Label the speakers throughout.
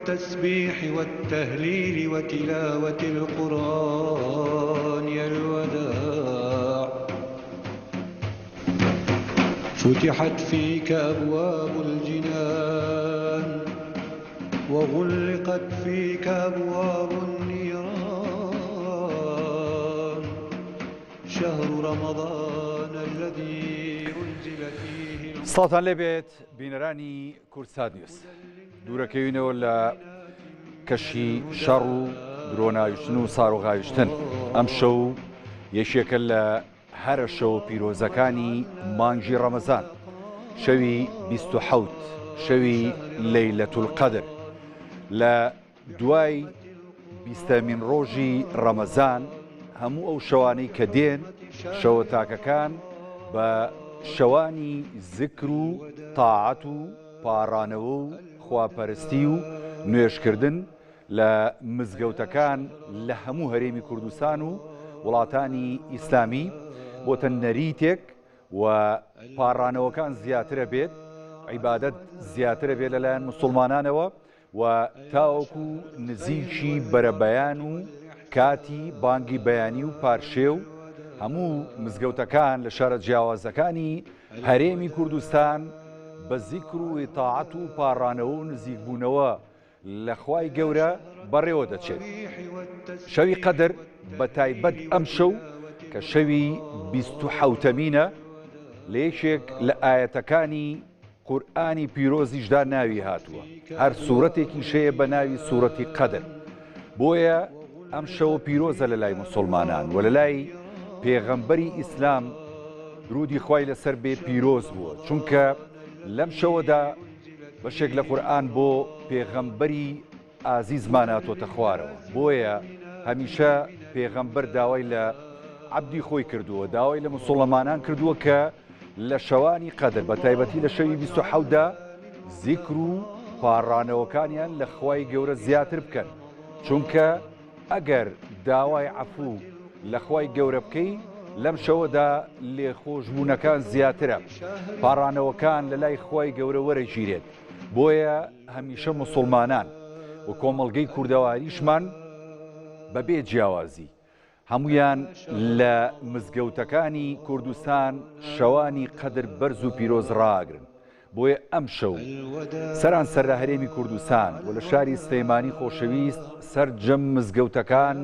Speaker 1: التسبیح والتهلیل وتلاوة القرآن الوداع فتحت فيك أبواب الجنان وغلقت فيك أبواب النيران شهر رمضان الذي أنزل فيه
Speaker 2: سڵاوتان لێبێت بینەرانی کوردسات نیوز دوورەکەوینەوە لە کەشی شەڕ و درۆناویشتن و سارۆغاویشتن ئەم شەو یەکێکە لە هەرە شەوە پیرۆزەکانی مانگی ڕەمەزان شەوی 27 شەوی لەیلەتولقەدر لە دوای بیستەمین ڕۆژی ڕەمەزان هەموو ئەو شەوانەی کە دێن شەوە تاکەکان بە شەوانی زکر و تاعەت و پاڕانەوە و خواپەرستی و نوێژکردن لە مزگەوتەکان لە هەموو هەرێمی کوردستان و وڵاتانی ئیسلامی بۆتە نەریتێک و پاڕانەوەکان زیاترە بێت عیبادەت زیاترە بێت لەلایەن مسوڵمانانەوە و تاوەکو نزیکی بەرەبەیان و کاتی بانگی بەیانی و پارشێو هەموو مزگەوتەکان لە شارە جیاوازەکانی هەرێمی کوردستان بە زیکر و ئیتاعەت و پاڕانەوە و نزیکبوونەوە لە خوای گەورە بەڕێوە دەچێت. شەوی قەدر بە تایبەت ئەمشەو کە شەوی 28 حەوتەمینە لە یەکێک لە ئایەتەکانی قورئانی پیرۆزیشدا ناوی هاتووە هەر سورەتێکیش هەیە بە ناوی سورەتی قەدر بۆیە ئەم شەوە پیرۆزە لە لای مسلمانان و لە لای پێغەمبەری ئیسلام درودی خوای لەسەر بێ پیرۆز بووە چونکە لەم شەوەدا بەشێک لە قورئان بۆ پێغەمبەری ئازیزمان هاتۆتە خوارەوە بۆیە هەمیشە پێغەمبەر داوای لە عەبدی خۆی کردووە داوای لە مسوڵمانان کردووە کە لە شەوانی قەدر بە تایبەتی لە شەوی 27 دا زیکر و پاڕانەوەکانیان لە خوای گەورە زیاتر بکەن چونکە ئەگەر داوای عەفوو لە خوای گەورە بکەی لەم شەوەدا لێخۆشبوونەکان زیاترە پاڕانەوەکان لە لای خوای گەورە وەرەگیرێت بۆیە هەمیشە موسوڵمانان و کۆمەڵگەی کوردەواریشمان بەبێ جیاوازی هەمویان لە مزگەوتەکانی کوردستان شەوانی قەدر بەرز و پیرۆز ڕاگرن بۆیە ئەم شەو سەرانسەر لە هەرێمی کوردستان و لە شاری سلێمانی خۆشەویست سەرجەم مزگەوتەکان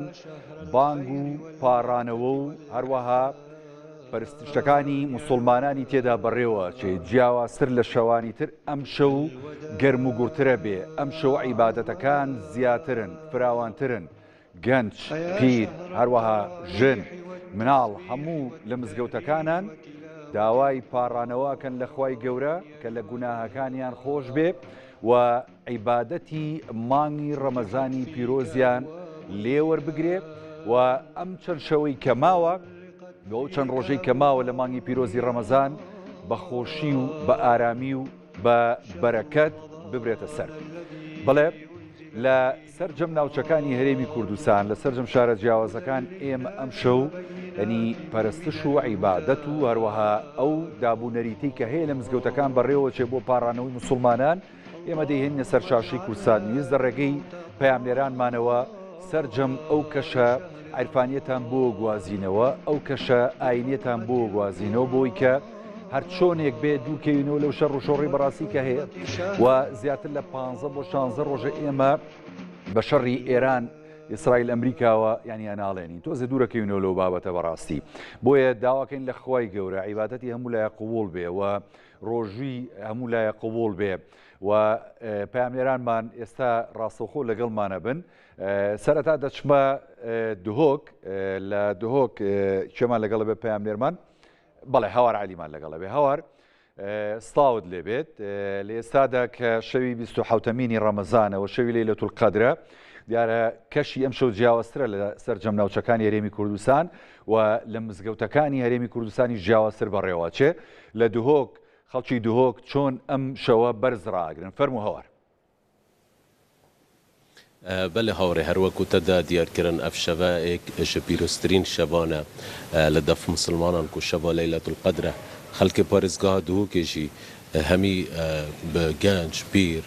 Speaker 2: بانگ و پاڕانەوە و هەروەها پەرستشتەکانی موسوڵمانانی تێدا بەڕێوە ئەچێ، جیاوازتر لە شەوانی تر ئەمشەو گەرم و گوڕترە بێ، ئەمشەو عیبادەتەکان زیاترن، فراوانترن، گەنج، پیر، هەروەها ژن، مناڵ هەموو لە مزگەوتەکانان داوای پاڕانەوە ئەکەن لە خوای گەورە کە لە گوناهەکانیان خۆش بێ و عیبادەتی مانگی ڕەمەزانی پیرۆزیان لێ وەربگرێ و ئەم چەند شەوەی کە ماوە ئەو چەند ڕۆژەی کە ماوە لە مانگی پیرۆزی ڕەمەزان بە خۆشی و بە ئارامی و بە بەرەکەت ببرێتە سەر. بەڵێ لە سەرجەم ناوچەکانی هەرێمی کوردستان لە سەرجەم شارە جیاوازەکان ئێمە ئەمشەو ینی پەرستش و عیبادەت و هەروەها ئەو دابوو نەریتەی کە هەیە لە مزگەوتەکان بەڕێوەچێ بۆ پاڕانەوەی مسوڵمانان ئێمە دەیهێنینە سەر شاشەی کوردسات نیوز لە ڕێگەی پەیامنێرانمانەوە سەرجەم ئەو کەشە عیرفانیەتان بۆ گوازینەوە ئەو کەشە ئاینیەتان بۆ گوازینەوە بۆی کە هەرچۆنێک بێ دوورکەوینەوە لەو شەڕ و شۆڕی بەڕاستی کە هەیە و زیاتر لە 15 بۆ 16 ڕۆژە ئێمە بە شەڕی ئێران ئیسرائیل ئەمریکاوە یانی ئەناڵێنین تۆزێ دوورەکەوینەوە لەو بابەتە بەڕاستی بۆیە داواکەین لە خوای گەورە عیبادەتی هەموو لایە قوبوڵ بێ و ڕۆژووی هەموو لایە قوبوڵ بێ و پەیامنێرانمان ئێستا ڕاستەوخۆ لەگەڵمانە بن سەرەتا دەچمە دهۆک لە دهۆک کێمان لەگەڵە بێ پەیامنێرمان بەڵێ هەوار عەلیمان لەگەڵە بێ هەوار سڵاوت لێبێت لە ئێستادا کە شەوی 27مینی ڕەمەزانەوە شەوی لەیلەتول قەدرە دیارە کەشی ئەم شەو جیاوازترە لە سەرجەم ناوچەکانی هەرێمی کوردستان و لە مزگەوتەکانی هەرێمی کوردستانی جیاوازتر بەڕێوەچێ لە دهۆک خەڵکی دهۆک چۆن ئەم شەوە بەرز ڕاگرن فەرموو هەوار.
Speaker 3: بەلێ هاوڕێ هەر وەکو تە دا دیار کرن ئەڤ شەڤە ئێک ژ پیرۆزترین شەڤانە لە دەف مسڵمانان کو شەڤا لەیلەتولقەدرە خەلکێ پارێزگاها دهۆکێ ژی هەمی بە گەنج پیر.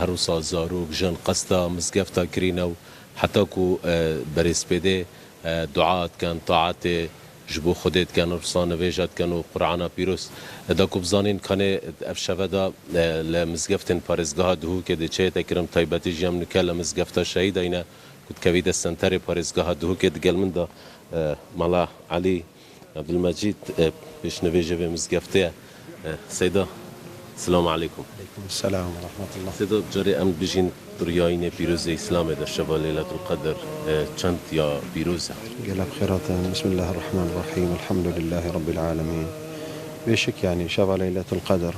Speaker 3: هەروسا زارۆک، ژن قەستا مزگەفتا کرینە و حەتا کو بەرێ سپێدێ دوعا دکەن، تاعەتێ ji bo Xwedê dikin, wisa nivêja dikin û Qur'ana pîroz da ku bizanîn kanê ev şeve de li mizgeftên parêzgeha Dihokê dê çê hête kirin, bi taybetî jî em nûke li mizgefta Şehîdayî ne ku dikevî de senterê parêzgeha Dihokê digel min de Mela Elî Ebdulmecîd pêşnivêjê vê mizgeftê ye. Seyda Silamu aleykum.
Speaker 4: Aleykum selam ve rahmetullah.
Speaker 3: Seyda carê em bijîn riyayînê pîrozê Îslamê de şeva Leyletul Qedr çend ya pîroz e?
Speaker 4: Gelek xêrat e. Bismillahirrahmanirrahim. Elhamdülillahi Rabbil alemin. Bêşik yanî şeva Leyletul Qedr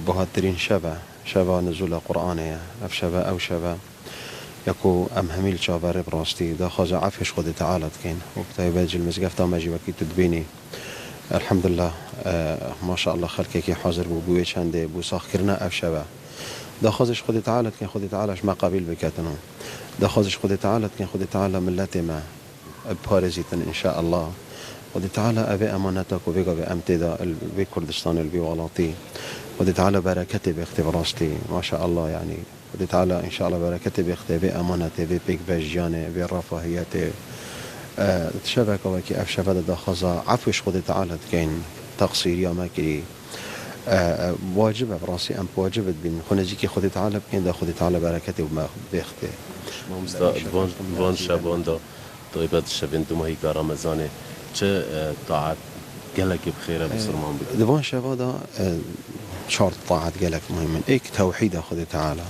Speaker 4: buhatirîn şev e. Şeva nizûla Quranê ye. Ev şeve ew şev e ya ku em hemî li çaverê bi rastî daxwaza efê ji Xwedê Teala dikîn û bi taybet ji li mizgefta me jî wekî tu dibînî Elhamdulillah maşallah xelkekî hazir bû bi wê çendê bû saxkirina ev şeve. Daxwazê ji Xwedê Teala dikin Xwedê Teala ji me qebîl biketin û daxwazê ji Xwedê Teala dikin Xwedê Teala miletê me biparêzîtin înşeallah. Xwedê Teala evê emaneta ku vê gavê em tê de li vê Kurdistanê li vî welatî Xwedê Teala bereketê bêxtê bi rastî maşallah yanî Xwedê Teala înşeallah bereketê bêxtê vê emanetê vê pêkve jiyanê vê refahiyetê Di şeveke wekî ev şeve de daxwaza efwê ji Xwedê Teala dikeyn, teqsîriya me kirî. Wacib e bi rastî em wacib dibînin xwe nêzîkî Xwedê Teala bikeyn da Xwedê Teala bereketê bi me bêxtê.
Speaker 3: Mamosta di van van şevan de taybet şevên du mehîka Remezanê çi taet gelekî bi xêr e misilman bike?
Speaker 4: Di van şeva de çar taet gelek muhîm in. Êk tewhîda Xwedê Teala.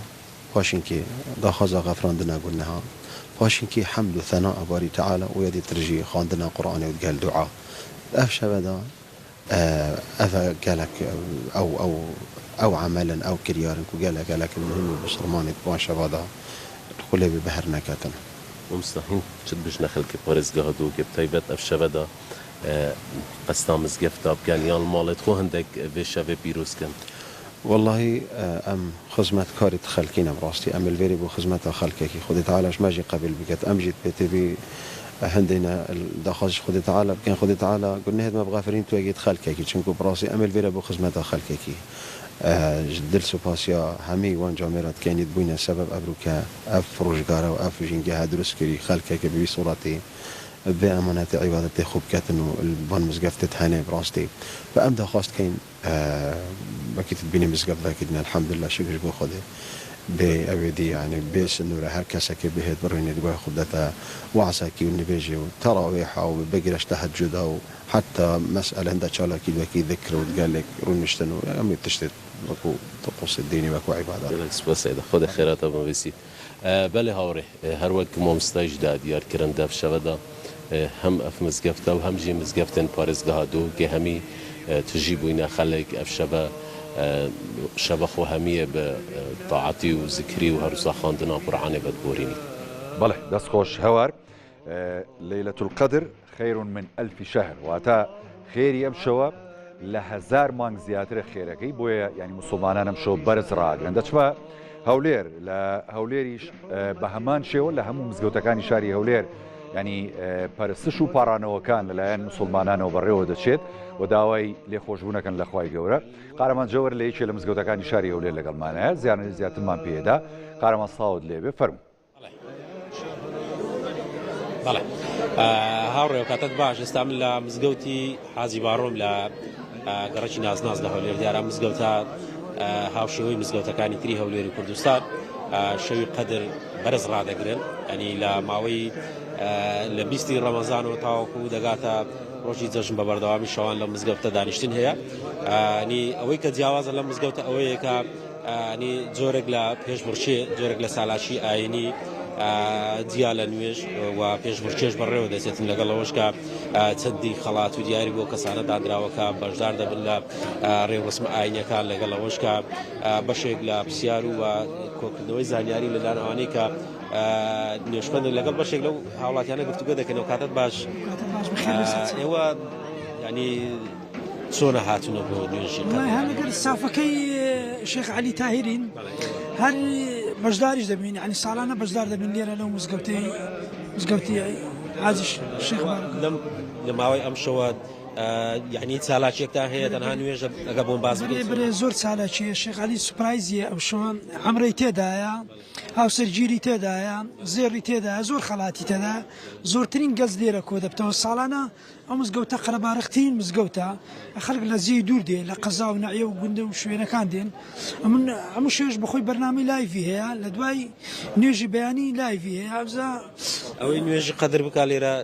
Speaker 4: Paşinkê daxwaza xefrandina guneha, paşinkê hemd û sena a Barî Teala û ya dîtir jî xwendina Quranê û digel dua. Di ev şeve de ev e gelek ew ew ew emel in, ew kiryar in ku gelek gelek in muhîm û bisilmanê di van şeva de li xwe lê bi behr neketin.
Speaker 3: Mamosta hîn çi dibijne xelkê parêzgeha Dogê bi taybet ev şeve de qesta mizgefta bikin yan li malê xwe hindek vê şevê pîroz kin?
Speaker 4: Wellahî em xizmetkarê ti xelkî ne bi rastî em li vêrê bo xizmeta xelkekî Xwedê Teala ji me jî qebîl biket em jî di pêtê vî hindê ne daxwaz ji Xwedê Teala bikin Xwedê Teala gunehê me bixefirîn tu wekî ti xelkekî çimku bi rastî em li vêre bo xizmeta xelkekî ji dil supasiya hemî wan camêra dikenî dibûyne sebeb ev rûke ev rojgare û ev jîngehe dirust kirî xelkeke bi wî suretî bi vê emanetê îbadetê xwe biketin û li van mizgeftê tenê bi rastî ve em daxwaz dikeyn Wekî tu dibînî mizgeft vekirine elhamdulillah şikir ji bo Xwedê bê ewê dî yanî bê sinûr e her kesekê bihêt birînê di guhê xwe bide te we'zekî û nivêjê û terawîha û bigire ji teheccuda û heta mesele hinde çalakî wekî zikr û gelek rûniştin û hemû tiştê wekû tiqûsê dînî wekû îbadet.
Speaker 3: Gelek spas Seyda. Xwedê xêra te binivîsî. Belê hawrê, her wek ku mamostayê jî da diyar kirin di ev şeve de hem ev mizgefte û hem jî mizgeftên parêzgeha Duhokê hemî tijî bûyne xelk ev şeve şeva xwe hemiyê bi taetî û zikrî û her wisa xwendina Quranê vediborînî.
Speaker 2: Belê dest xweş hewar. Leyletul Qedr xeyrun min elfî şehr واتە خێری ئەم شەوە لە هەزار مانگ زیاترە خێرەکەی بۆیە یعنی مسلمانان ئەم شەوە بەرز ڕاگرن دەچمە هەولێر لە هەولێریش بە هەمان شێوە لە هەموو مزگەوتەکانی شاری هەولێر ینی پەرستش و پاڕانەوەکان لەلایەن مسلمانانەوە بەڕێوە دەچێت و داوای لێخۆشبوونەکەن لە خوای گەورە قارەمان جەوەر لە یەکێ لە مزگەوتەکانی شاری هەولێر لەگەڵمانە زیان زیاترمان پێدا قارەمان ساوت لێبێ فەرموو
Speaker 5: بەڵێ هاوڕێ کاتت باش ئێستا من لە مزگەوتی حاجی باڕۆم لە گەڕەکی نازناز لە هەولێر دیارە مزگەوتە هاوشێوەی مزگەوتەکانی تری هەولێر و کوردستان شەوی قەدر بەرز ڕادەگرن ئەنی لە ماوەی لە بیستی ڕەمەزانەوە تاوەکو دەگاتە ڕۆژی جەژن بە بەردەوامی شەوان لە مزگەوتە دانیشتن هەیە نی ئەوەی کە جیاوازە لە مزگەوتە ئەوەیە کە ینی جۆرێک لە پێشبڕکێ، جۆرێک لە سالاکی ئاینی جیا لە نوێژ و پێشبڕکێش بەڕێوە دەچێتن لەگەڵ ئەوەش کە چەندی خەڵات و دیاری بۆ کەسانە دانراوە کە بەشدار دەبن لە ڕێوڕسمە ئاینیەکان لەگەڵ ئەوەش کە بەشێک لە پرسیار و کۆکردنەوەی زانیاری لەلایەن ئەوانەی کە نوێژخوێندن لەگەڵ بەشێک لەو هاوڵاتیانە گفتوگۆ دەکەن و کاتت باش ئێوە ینی چۆنە هاتونە بۆ نوێژی قەدر؟
Speaker 6: وەڵای هەر لەگەر ستافەکەی شێخ عەلی تاهیرین هەر بەشداریش دەبین یعنی ساڵانە بەشدار دەبین لێرە لەو مزگەوتەی مزگەوتی حاجی شێخ
Speaker 5: لەم لە ماوەی ئەم شەوە یعنی چالاکیەکتان هەیە تەنها نوێژە ئەگە بۆم باس بکەیت
Speaker 6: برێ زۆر چالاکیە شێخ عەلی سوپرایزیە ئەو شەوە عەمرەی تێدایە هاوسەرگیری تێدایە زێڕی تێدایە زۆر خەڵاتی تێدا زۆرترین گەز لێرە کۆ دەبتەوە ساڵانە ئەو مزگەوتە قەرەبارخترین مزگەوتە خەڵک لە جێی دوور دێ لە قەزا و نەعیە و گوندە و شوێنەکان دێن ئەمن هەموو شێش بەخۆی بەرنامەی live ی هەیە لە دوای نوێژی بەیانی live ی هەیە ئەوجا
Speaker 5: ئەوەی نوێژی قەدر بکا لێرە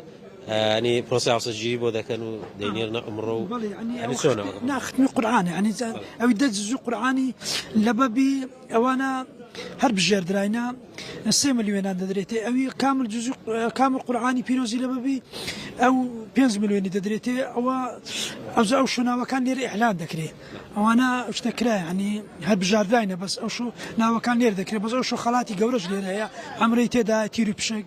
Speaker 5: ینی پرۆسەی هاوسەرگیری بۆ دەکەن و دەینێرنە عومڕە و
Speaker 6: بەڵێ ینی
Speaker 5: ینی
Speaker 6: ئەو
Speaker 5: چۆنە
Speaker 6: نا ختمی قورئانە ینی ئەوی دە جزوی قورئانی لە بەبی ئەوانە هەر بژێردراینە سێ ملیۆنان دەدرێتێ ئەوی کامل جزوی کامل قورئانی پیرۆزی لە بەبی ئەو پێنج ملیۆنی دەدرێتێ ئەوە ئەوجا ئەو شوێناوەکان لێرە ئیعلان دەکرێ ئەوانە شتە کرا یعنی هەر بژارداینە بەس ئەو شو ناوەکان لێر دەکرێت بەس ئەو شو خەڵاتی گەورەش لێرە هەیە عەمرەی تێدا تیر و پشک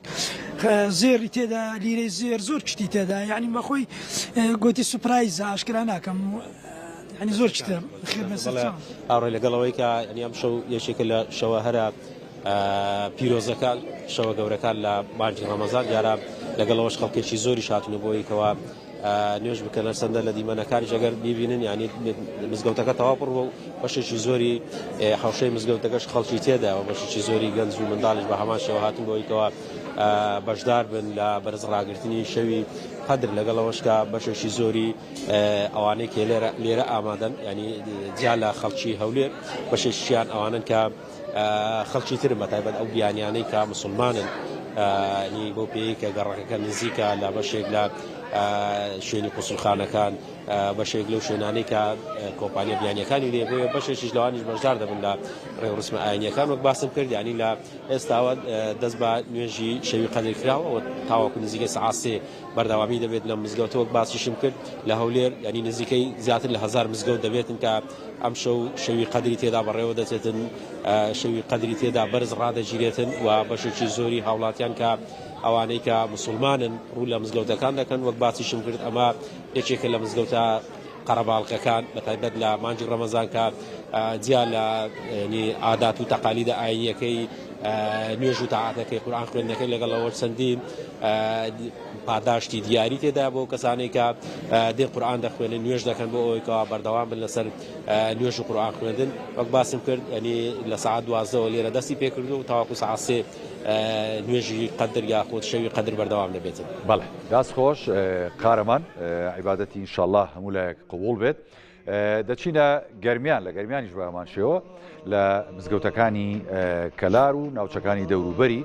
Speaker 6: زێڕی تێدا لیرەی زێر زۆر شتی تێدا یعنی بەخۆی گوتی سوپرایزە ئاشکرا ناکەم یعنی زۆر شتە خێر بەسەر چاوم.
Speaker 5: هاوڕێ لەگەڵ ئەوەی کە یعنی ئەم شەو یەکێکە لە شەوە هەرە پیرۆزەکان شەوە گەورەکان لە مانگی ڕەمەزان دیارە لەگەڵ ئەوەش خەڵکێکی زۆریش هاتوون بۆ ئەوەی کەوا نوێژ بکەن هەرچەندە لە دیمەنەکانیش ئەگەر بیبینن یعنی مزگەوتەکە تەواو پڕ بووە و بەشێکی زۆری حەوشەی مزگەوتەکەش خەڵکی تێدا و بەشێکی زۆری گەنج و منداڵیش بە هەمان شێوە هاتن بۆ ئەوەی بەشدار بن لە بەرز ڕاگرتنی شەوی قەدر لەگەڵ ئەوەش کە بەشێکی زۆری ئەوانەی کە لێرە لێرە ئامادەن ینی جیا لە خەڵکی هەولێر بەشێکیان ئەوانن کە خەڵکی ترن بە تایبەت ئەو بیانیانەی کە مسلمانن نی بۆ پێی کە گەڕەکەکە نزیکە لە بەشێک لە شوێنی قوسڵخانەکان بەشێک لەو شوێنانەی کە کۆمپانیا بیانیەکانی لێ بۆیە بەشێکیش لەوانیش بەشدار دەبن لە ڕێوڕسمە ئاینیەکان وەک باسم کرد ینی لە ئێستاوە دەست بە نوێژی شەوی قەدر کراوە و تاوەکو نزیکەی سەعات سێ بەردەوامی دەبێت لە مزگەوتە وەک باسیشم کرد لە هەولێر ینی نزیکەی زیاتر لە هەزار مزگەوت دەبێتن کە ئەمشەو شەوی قەدری تێدا بەڕێوە دەچێتن، شەوی قەدری تێدا بەرز ڕادەگیرێتن و بەشێکی زۆری هاوڵاتیان کە ئەوانەی کە مسوڵمانن ڕوو لە مزگەوتەکان دەکەن، وەک باسیشم کرد ئەمە یەکێکە لە مزگەوتە قەرەباڵغەکان بە تایبەت لە مانگی ڕەمەزان کە جیا لە عادات و تەقالیدە ئاینیەکەی نوێژ و تاعاتەکەی قورئان خوێندنەکەی لەگەڵ ئەوە چەندین پاداشتی دیاری تێدا بۆ کەسانێک کە دێن قورئان دەخوێنن نوێژ دەکەن بۆ ئەوەی کەوا بەردەوام بن لەسەر نوێژ و قورئان خوێندن وەک باسم کرد ینی لە سەعات دوازدەوە لێرە دەستی پێکردو و تاوەکو سەعات سێ نوێژی قەدر یاخود شەوی قەدر بەردەوام دەبێتن.
Speaker 2: بەڵێ دەست خۆش قارەمان عیبادەتی انشاللە هەموو لایەک قبوڵ بێت. دەچینە گەرمیان، لە گەرمیانیش بە هەمان شێوە لە مزگەوتەکانی کەلار و ناوچەکانی دەوروبەری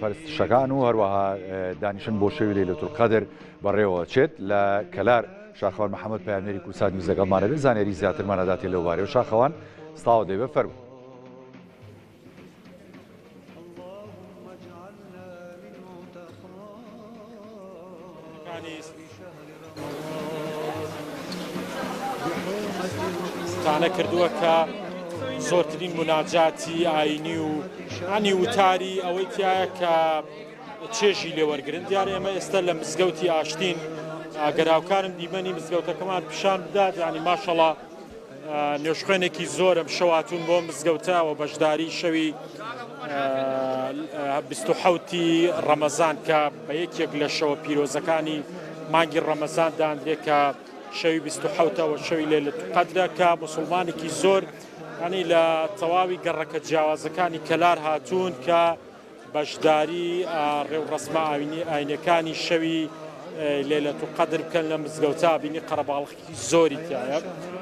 Speaker 2: پەرستشەکان و هەروەها دانیشن بۆ شەوی لەیلەتولقەدر بەڕێوەچێت لە کەلار شاخەوان محەممەد پەیامنێری کوردسات نیوز لەگەڵمانە بێت زانیاری زیاترمان ئەداتێ لەو بارەیەوە شاخەوان سڵاوت لێبێ فەرموو.
Speaker 7: تانە کردووە کە زۆرترین مناجاتی ئاینی و ئەنی وتاری ئەوەی تایە کە چێژی لێوەرگن دیار ئێمە ئێستا لە مزگەوتی ئاشتین ئەگەر هاوکارم دیمەنی مزگەوتەکەمان پیشان بدات ینی ماشەڵا نوێژخوێنێکی زۆر ئەمشەو هاتوون بۆ مزگەوتە و بەشداری شەوی 27 ڕەمەزان کە بە یەکێک لە شەوە پیرۆزەکانی مانگی ڕەمەزان دانرێت کە شەوی 27ەوە شەوی لەیلەت قەدرە کە مسلمانێکی زۆر ینی لە تەواوی گەڕەکە جیاوازەکانی کەلار هاتوون کە بەشداری ڕێوڕەسمە ئاینیەکانی شەوی لەیلەتولقەدر بکەن لە مزگەوتا بینی قەرەباڵخی زۆری تایە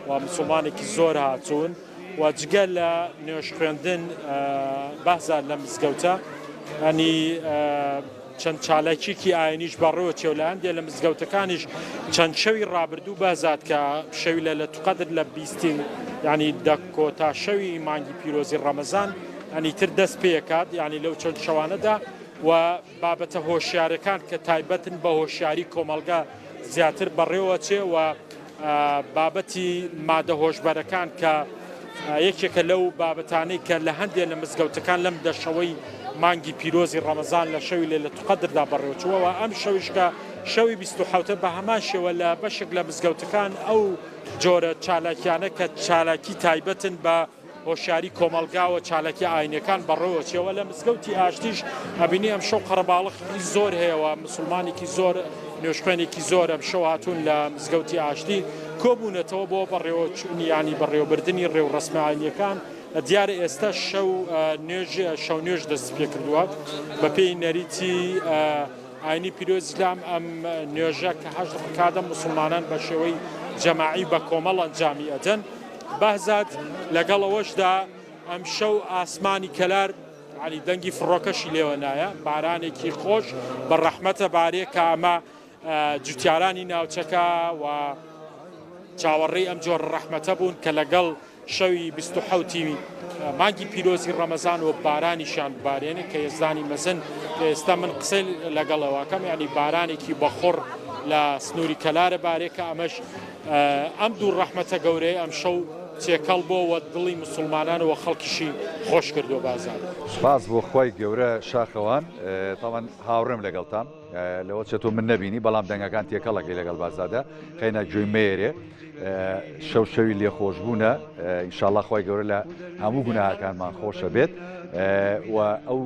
Speaker 7: و مسلمانێکی زۆر هاتوون و جگە لە نوێژ خوێندن بەهزار لە مزگەوتە ئەنی چەند چالاکیکی ئاینیش بەڕێوە چێو لە هەندێک لە مزگەوتەکانیش چەند شەوی ڕابردوو بەزات کە شەوی لە لە قەدر لە بیستین ینی دە کۆتا شەوی مانگی پیرۆزی ڕەمەزان ینی تر دەست پێکات ینی لەو چەند شەوانەدا و بابەتە هۆشیارەکان کە تایبەتن بە هۆشیاری کۆمەڵگە زیاتر بەڕێوە چێ و بابەتی مادە هۆشبەرەکان کە یەکێکە لەو بابەتانەی کە لە هەندێک لە مزگەوتەکان لەم دەشەوەی مانگی پیرۆزی ڕەمەزان لە شەوی لەیلەتولقەدردا بەڕێوەچووەوە ئەم شەویش کە شەوی 27 بە هەمان شێوە لە بەشێک لە مزگەوتەکان ئەو جۆرە چالاکیانە کە چالاکی تایبەتن بە. هۆشیاری کۆمەڵگاوە چالاکی ئاینەکان بەڕێوەچێەوە لە مزگەوتی ئاشتیش ئەبینی ئەم شەو قەرەباڵخی زۆر هەیەوە مسلمانێکی زۆر نوێژخوێنێکی زۆر ئەم شەو هاتوون لە مزگەوتی ئاشتی کۆبوونەتەوە بۆ بەڕێوەچوونی ینی بەڕێوەبردننی ڕێوڕەسمە ئاینیەکان دیارە ئێستا شەو نوێژ شەو نوێژ دەست پێ کردووە بەپێی نەریتی ئاینی پیرۆز ئیسلام ئەم نوێژە کە هەشت ڕکاتە موسڵمانان بە شێوەی جەماعی بە کۆمەڵ ئەنجامی ئەدەن. بەهزاد لەگەڵ ئەوەشدا ئەمشەو ئاسمانی کەلار یانی دەنگی فڕۆکەشی لێوە نایە، بارانێکی خۆش بە ڕەحمەتە بارێ کە ئەمە جوتیارانی ناوچەکە و چاوەڕێی ئەم جۆرە ڕەحمەتە بوون کە لەگەڵ شەوی 27 ی مانگی پیرۆزی ڕەمەزان و بارانیشیان ببارێنێ کە یەزدانی مەزن کە ئێستا من قسەی لەگەڵەوەکەم یعنی بارانێکی بەخوڕ لە سنووری کەلارە بارێ کە ئەمەش ئەم دوو ڕەحمەتە گەورەیە ئەم شەو تێکەڵ بۆ وە دڵی مسلمانان و خەڵکیشی خۆش کردو بازار.
Speaker 2: سوپاس بۆ خوای گەورە شاخەوان تاوان هاوڕێم لەگەڵتان لەوە چێ تۆ من نەبینی بەڵام دەنگەکان تێکەڵەکەی لەگەڵ بازادە خەینا گوێی مەیەرێ شەو شەوی لێخۆشبوونە ئینشاءاللە خوای گەورە لە هەموو گوناهەکانمان خۆشە بێت و ئەو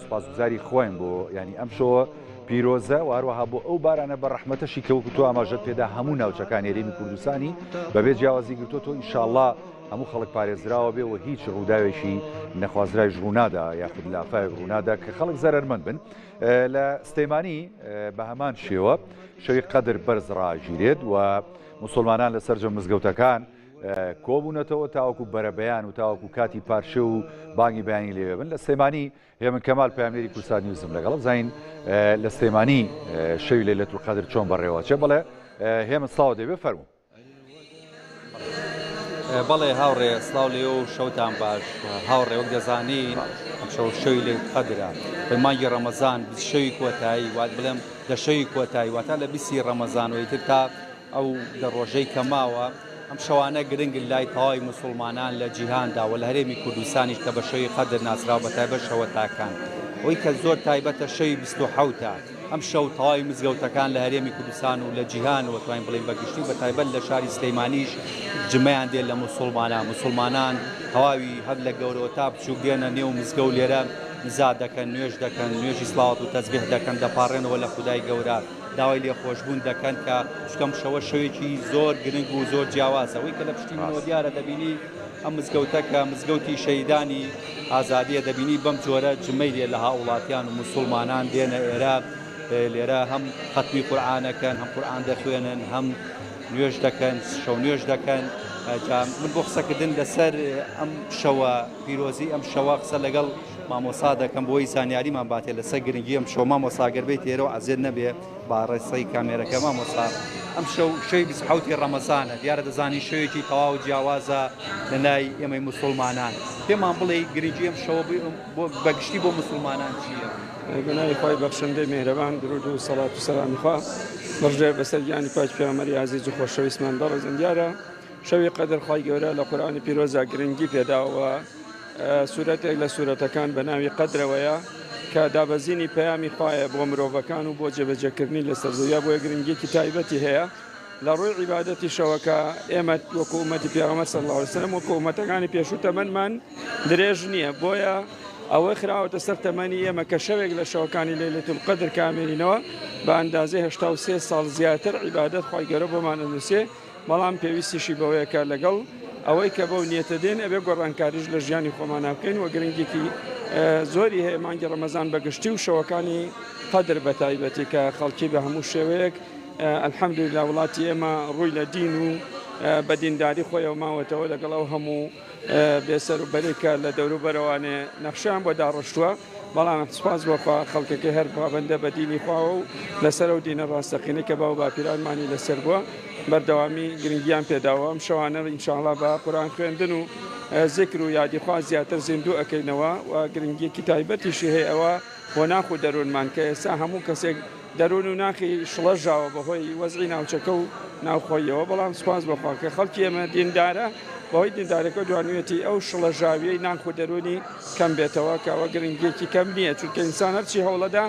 Speaker 2: سوپاسگوزاری خۆیم بۆ ینی ئەم شەوە پیرۆزە و هەروەها بۆ ئەو بارانە بە ڕەحمەتەشی کە وەکو تۆ ئاماژەت پێدا هەموو ناوچەکانی هەرێمی کوردستانی بەبێ جیاوازی گرتووە تۆ ئینشاءاللە هەموو خەڵک پارێزراوە بێ و هیچ ڕووداوێکی نەخوازراویش ڕوونادا یاخود لافاوێک ڕوونادا کە خەڵک زەرەرمەند بن لە سلێمانی بە هەمان شێوە شەوی قەدر بەرز ڕاگیرێت و موسڵمانان لە سەرجەم مزگەوتەکان کۆبوونەتەوە تاوەکو بەرەبەیان و تاوەکو کاتی پارشێو و بانگی بەیانی لەوێ بن. لە سلێمانی هێمن کەمال پەیامنێری کوردسات نیوزم لەگەڵە بزانین لە سلێمانی شەوی لەیلەتولقەدر چۆن بەڕێوەچێ. بەڵێ هێمن سڵاوت لێبێ فەرموو.
Speaker 8: بەڵێ هاوڕێ سڵاو لێ و شەوتان باش هاوڕێ وەک دەزانین ئەم شەو شەوی لێ قەدرە بە مانگی ڕەمەزان شەوی کۆتایی وات بڵێم لە شەوی کۆتایی واتە لە بیسی ڕەمەزان و ئیتر تا ئەو دە ڕۆژەی کە ماوە ئەم شەوانە گرنگن لای تەواوی موسوڵمانان لە جیهاندا و لە هەرێمی کوردستانیش کە بە شەوی قەدر ناسراوە بە تایبەت شەوە تاکان ئەوەی کە زۆر تایبەتە شەوی 27ە ئەم شەو تەواوی مزگەوتەکان لە هەرێمی کوردستان و لە جیهان و توانین بڵێین بە گشتی و بە تایبەت لە شاری سلەیمانیش جمەیان دێت لە موسوڵمانان موسوڵمانان تەواوی هەر لە گەورەوە تا بچووک دێنە نێو مزگەوت لێرە نزا دەکەن نوێژ دەکەن نوێژی سڵاوات و تەسبیح دەکەن دەپاڕێنەوە لە خودای گەورە داوای لێخۆشبوون دەکەن کە چونکە ئەم شەوە شەوێکی زۆر گرنگ و زۆر جیاوازە ئەوەی کە لە پشتی منەوە دیارە دەبینی ئەم مزگەوتە کە مزگەوتی شەهیدانی ئازادیە دەبینی بەم جۆرە جمەی لێ لە هاوڵاتیان و موسوڵمانان دێنە ئێرە لێرە هەم خەتمی قورئانەکەن هەم قورئان دەخوێنن هەم نوێژ دەکەن شەو نوێژ دەکەن جا من بۆ قسەکردن لەسەر ئەم شەوە پیرۆزی ئەم شەوە قسە لەگەڵ مامۆسا دەکەم بۆی زانیاریمان باتێ لەسەر گرنگی ئەم شەوە مامۆسا گەر بێیت ئێرە و عەزێت نەبێ با ڕێسەی کامێرەکە مامۆستا ئەم شەو شەوی 27 ی ڕەمەزانە دیارە دەزانی شەوێکی تەواو جیاوازە لە لای ئێمەی موسوڵمانان پێمان بڵێ گرنگی ئەم شەوە بە گشتی بۆ موسوڵمانان چییە؟
Speaker 9: بە ناوی خوای بەخشندەی میهرەبان درود و سەڵات و سەلامی خوا بڕژێ بەسەر گیانی پاک پێغەمبەری ئازیز و خۆشەویستمان بەڕێزم دیارە شەوی قەدر خوای گەورە لە قورئانی پیرۆزا گرنگی پێداوە سورەتێک لە سورەتەکان بە ناوی قەدرەوەیە کە دابەزینی پەیامی خوایە بۆ مرۆڤەکان و بۆ جێبەجێکردنی لەسەر زەویا بۆیە گرنگیەکی تایبەتی هەیە لە ڕووی عیبادەتیشەوە کە ئێمە وەکو ئومەتی پێغەمبەر صلی الله علیه وسلم وەکو ئومەتەکانی پێشوو تەمەنمان درێژ نییە بۆیە ئەوەی خراوەتە سەر تەمەنی ئێمە کە شەوێک لە شەوەکانی لەیلەت القدر کامێنینەوە بە ئەندازەی 83 ساڵ زیاتر عیبادەت خوای گەورە بۆمان ئەنووسێ بەڵام پێویستیشی بەوەیە کە لەگەڵ ئەوەی کە بەو نیەتە دێن ئەبێ گۆڕانکاریش لە ژیانی خۆمانا بکەین و گرنگێکی زۆری هەیە مانگی ڕەمەزان بە گشتی و شەوەکانی قەدر بە تایبەتی کە خەڵکی بە هەموو شێوەیەک الحمدلله وڵاتی ئێمە ڕووی لە دین و بە دینداری خۆیەوە ماوەتەوە لەگەڵ ئەو هەموو بێسەر و بەرەی کە لە دەوروبەرەوانێ نەخشەیان بۆ داڕشتووە، بەڵام سوپاس بۆ خوا خەڵکەکەی هەر پابەندە بە دینی خواوە و لەسەر ئەو دینە ڕاستەقینەی کە باو باپیرانمانی لەسەر بووە بەردەوامی گرنگیان پێداوە. ئەم شەوانە ان شاء اللە بە قورئان خوێندن و زیکر و یادی خوا زیاتر زیندوو ئەکەینەوە و گرنگیەکی تایبەتیشی هەیە ئەوە بۆ ناخ و دەروونمان کە ئێستا هەموو کەسێک دەروون و ناخی شڵەژاوە بەهۆی وەزعی ناوچەکە و ناوخۆییەوە، بەڵام سوپاس بۆ خوا کە خەڵکی ئێمە دیندارە، بەهۆی دیندارەکەوە توانیویەتی ئەو شڵەژاویەی ناخ و دەروونی کەم بێتەوە، کە ئەوە گرنگییەکی کەم نییە، چونکە ئینسان هەرچی هەوڵەدا